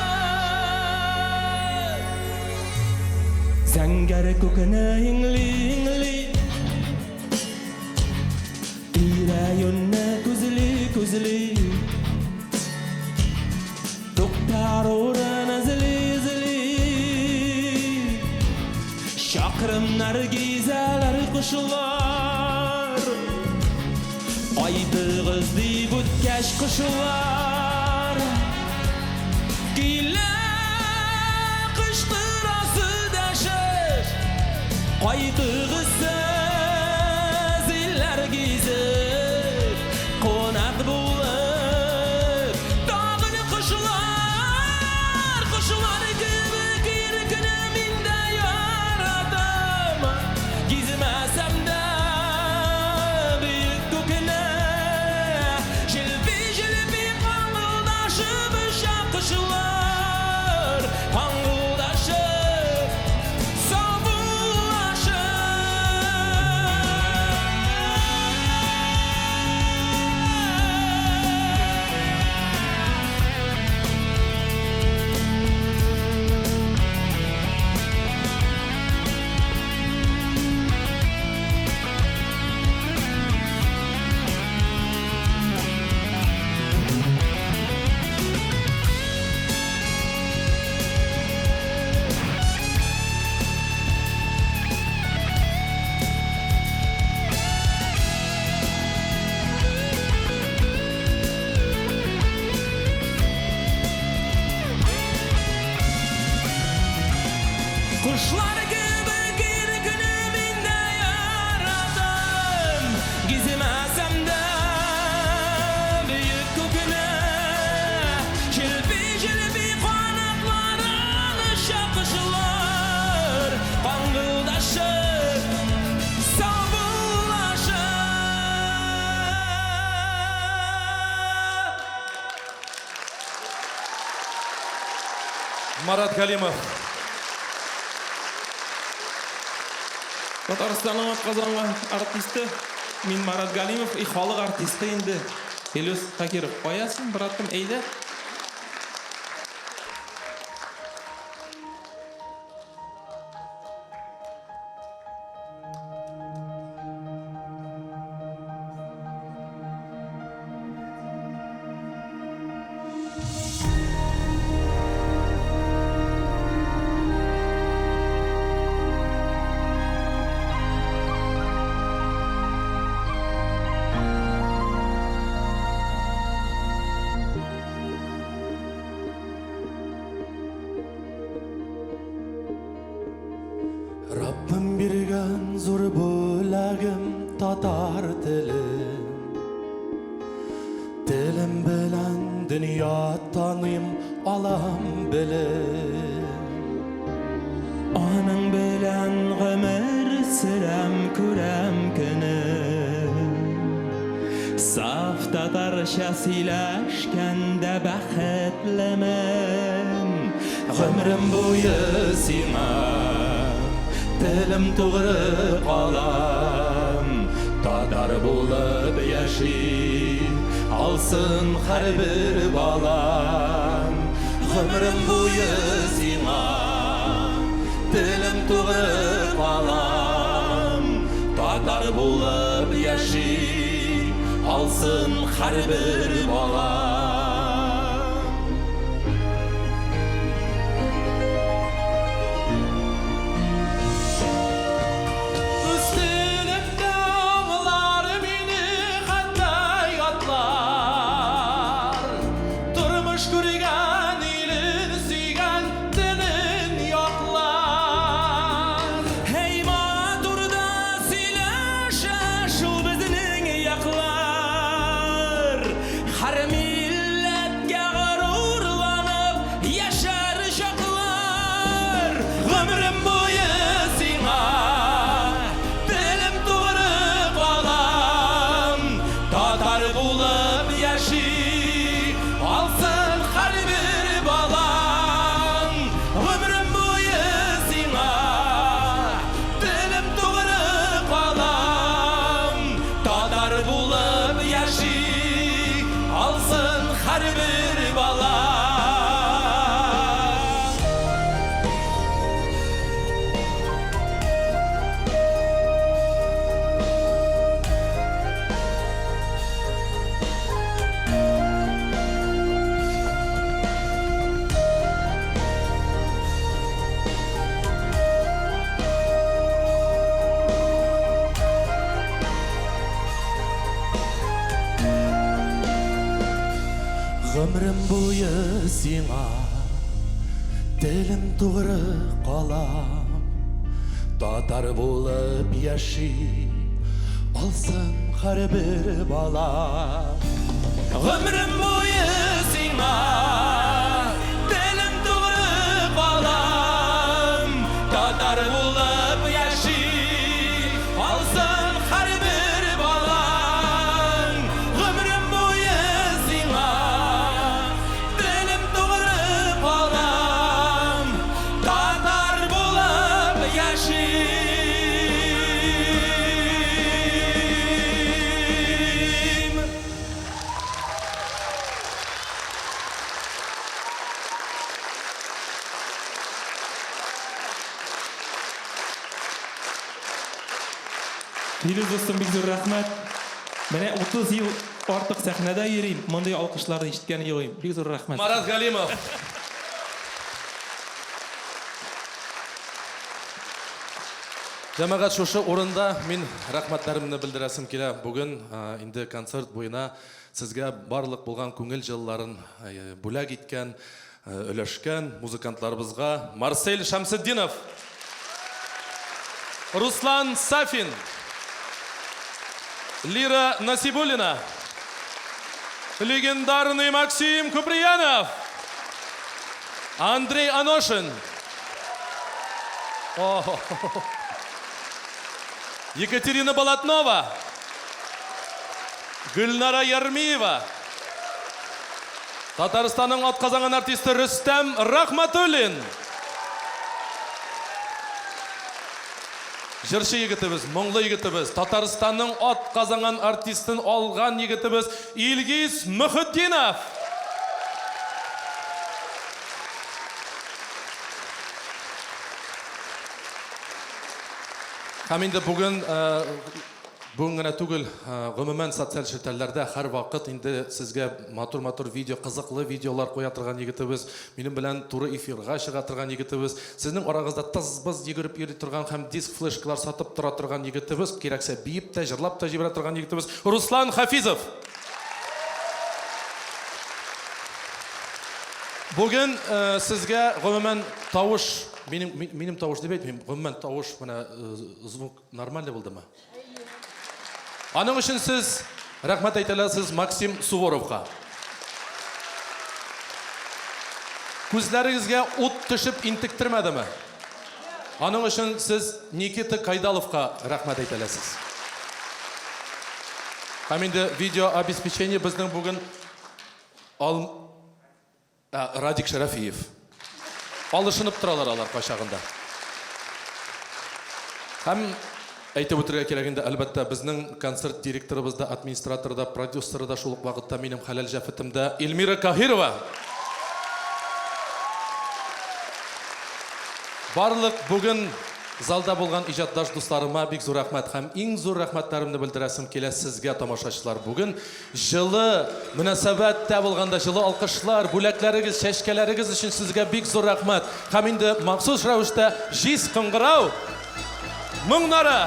Зәңгәр күкне иңли-иңли, Тирә-юньне күзли-күзли, Туктар урын эзли-эзли, Чакрымнар гизәләр кошлар. Кайтыгыз дип үткәч кошлар, Килә кычкырасы дәшеп. Кайтыгыз сез илләр гизеп, кунак булып. Тагын кошлар, кошлар кебек иркене мин дә яратам. Гизмәсәм дә бөек күкне, җилпи-җилпи каңгылдашып оча кошлар, каңгылдашып саубуллашып. Кошлар кебек иркене мин дә яратам. Гизмәсәм дә бөек күкне, җилпи-җилпи канатларын оча кошлар, каңгылдашып саубуллашып. Марат Галимов. Татарстанның атказанган артисты мин, Марат Галимов, и халык артисты инде Илүс Шакиров. Кая син, братым, әйдә. Раббым биргән зур бүләгем татар телем. Телем белән дөнья таныйм, алам белем. Аның белән гомер сөрәм, күрәм көнем. Саф татарча сөйләшкәндә бәхетлемен. Гомерем буе сиңа телем тугры калам. Татар булып яши алсын һәрбер балам. Гомерем буе сиңа телем тугры калам. Татар булып яши алсын һәрбер балам. Үз телемдә аңлар мине хәтта ятлар. Тормыш күргән, илен сөйгән, телен яклар. Һәй, матур да сөйләшә шул безнең яклар. Һәр милләткә горурланып яшәр чаклар. Гомерем буе сиңа телем тугры калам. Татар булып яши алсын һәрбер балам. Гомерем буе сиңа телем тугры калам. Татар булып яши алсын һәрбер балам. Гомерем буе сиңа телем тугры калам. Татар булып яши алсын һәрбер бала. Гомерем буе сиңа телем тугры калам. Татар булып яши алсын һәрбер балаң. Гомерем буе сиңа телем тугры калам. Татар булып яшим. Филүс дустым, бик зур рәхмәт. Менә 30 ел артык сәхнәдә йөрим, мондый алкышларны ишеткән юк идем. Бик зур рәхмәт. Марат Галимов. Җәмәгать, шушы урында мин рәхмәтләремне белдерәсем килә. Бүген инде концерт буена сезгә барлык булган күңел җылыларын бүләк иткән, өләшкән музыкантларыбызга Марсель Шәмсетдинов, Руслан Сафин, Лира Насибуллина, легендарный Максим Куприянов, Андрей Аношин, Екатерина Болотнова, Гөлнара Ярмиева, Татарстанның атказанган артисты Рөстәм Рахматуллин. Җырчы егетебез, моңлы егетебез, Татарстанның атказанган артистын алган егетебез Илгиз Мөхетдинов. Һәм инде бүген Бүген генә түгел, гомумән социаль челтәрләрдә һәрвакыт инде сезгә матур-матур видео, кызыклы видеолар куя торган егетебез, минем белән туры эфирга чыга торган егетебез, сезнең арагызда тыз-быз йөгереп йөри торган һәм диск-флешкалар сатып тора торган егетебез, кирәксә биеп тә, җырлап та җибәрә торган егетебез Руслан Хафизов! Бүген сезгә гомумән тавыш, минем, минем тавыш дип әйтмим, гомумән тавыш, менә звук нормальный булдымы? Аның өчен сез рәхмәт әйтә аласыз Максим Суворовка. Күзләрегезгә ут төшеп интектермәдеме? Аның өчен сез Никита Кайдаловка рәхмәт әйтә аласыз. Һәм инде видеообеспечение безнең бүген ал Ә, Радик Шәрәфиев. Алышынып торалар алар кайчагында. Һәм әйтеп үтергә кирәк инде, әлбәттә, безнең концерт директорыбыз да, администраторы да, продюсеры да шул ук вакытта минем хәләл җәфетем дә Эльмира Каһирова. Барлык бүген залда булган иҗатташ дусларыма бик зур рәхмәт һәм иң зур рәхмәтләремне белдерәсем килә сезгә, тамашачылар. Бүген Җылы мөнәсәбәттә булганда җылы алкышлар, бүләкләрегез, чәчкәләрегез өчен сезгә бик зур рәхмәт. Һәм инде махсус рәвештә җиз кыңгырау моңнары!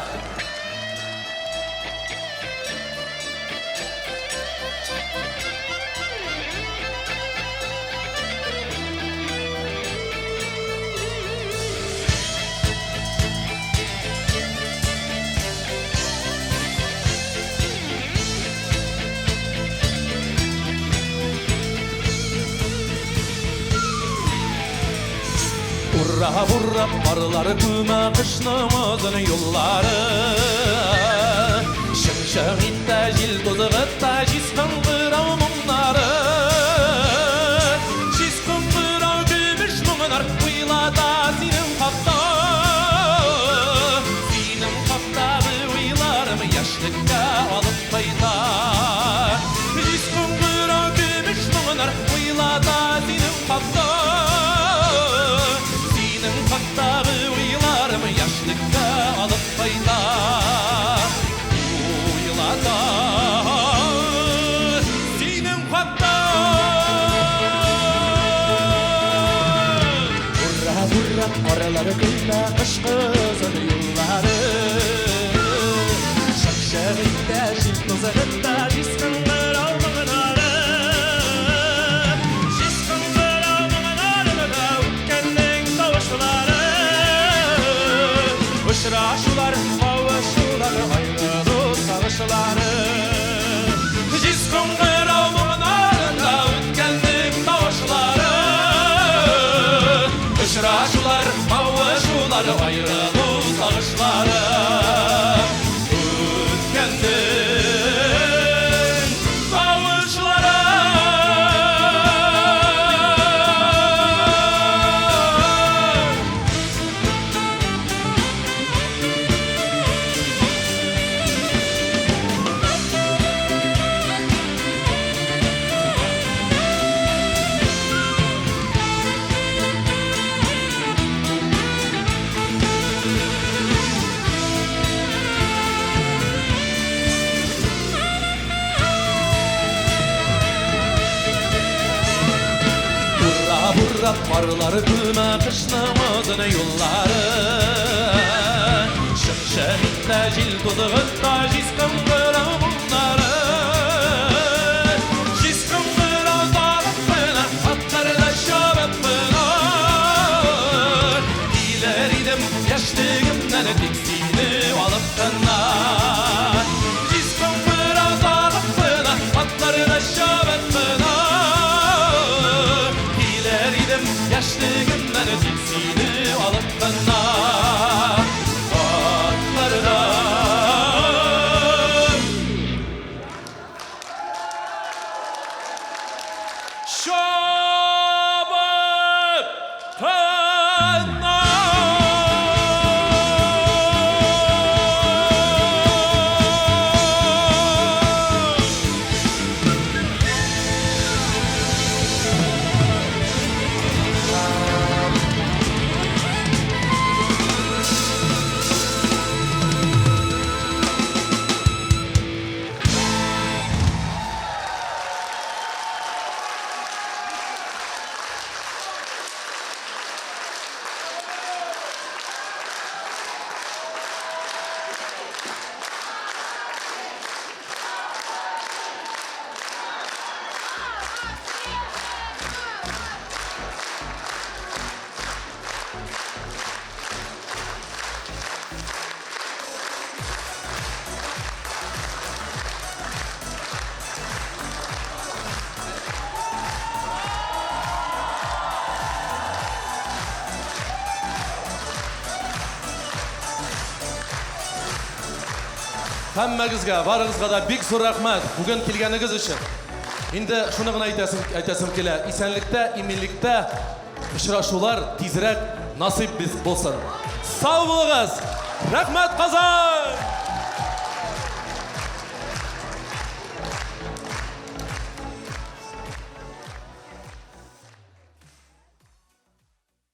Ура, ура, парлар күмә кышның озын юллары. Чың-чың итә җил тузгыта җиз кыңгырау моңнары. Җиз кыңгырау көмеш моңнар уйлата синең хакта. Синең хактагы уйларым яшьлеккә алып кайта. Җиз кыңгырау көмеш моңнар уйлата синең хакта. Синең хактагы уйларым яшьлеккә алып кайта. Уйлата синең хакта. Ура, ура, карлар көймә кышкы озын юллары. Чык-чык итә җил тузгыта җиз кыңгырау моңнары. Җиз кыңгырау моңнары да үткәннең тавышлары. Карлар бүлмә кышның озын юллары. Чын-чын җил тузгытта җиз кыңгырау моңнары. Җиз кыңгырау тагып кына, атларда чабып кына. Килер идем яшьлегемнән тик сине алып кына. Җиз кыңгырау тагып кына, атларда чабып кына. Килер идем яшьлегемнән тик сине алып кына. Атларда. Чабып кына. Һәммәгезгә, барыгызга да бик зур рәхмәт бүген килгәнегез өчен. Инде шуны гына әйтәсем, әйтәсем килә. Исәнлектә, иминлектә очрашулар тизрәк насыйп без булсын. Сау булыгыз! Рәхмәт, Казан!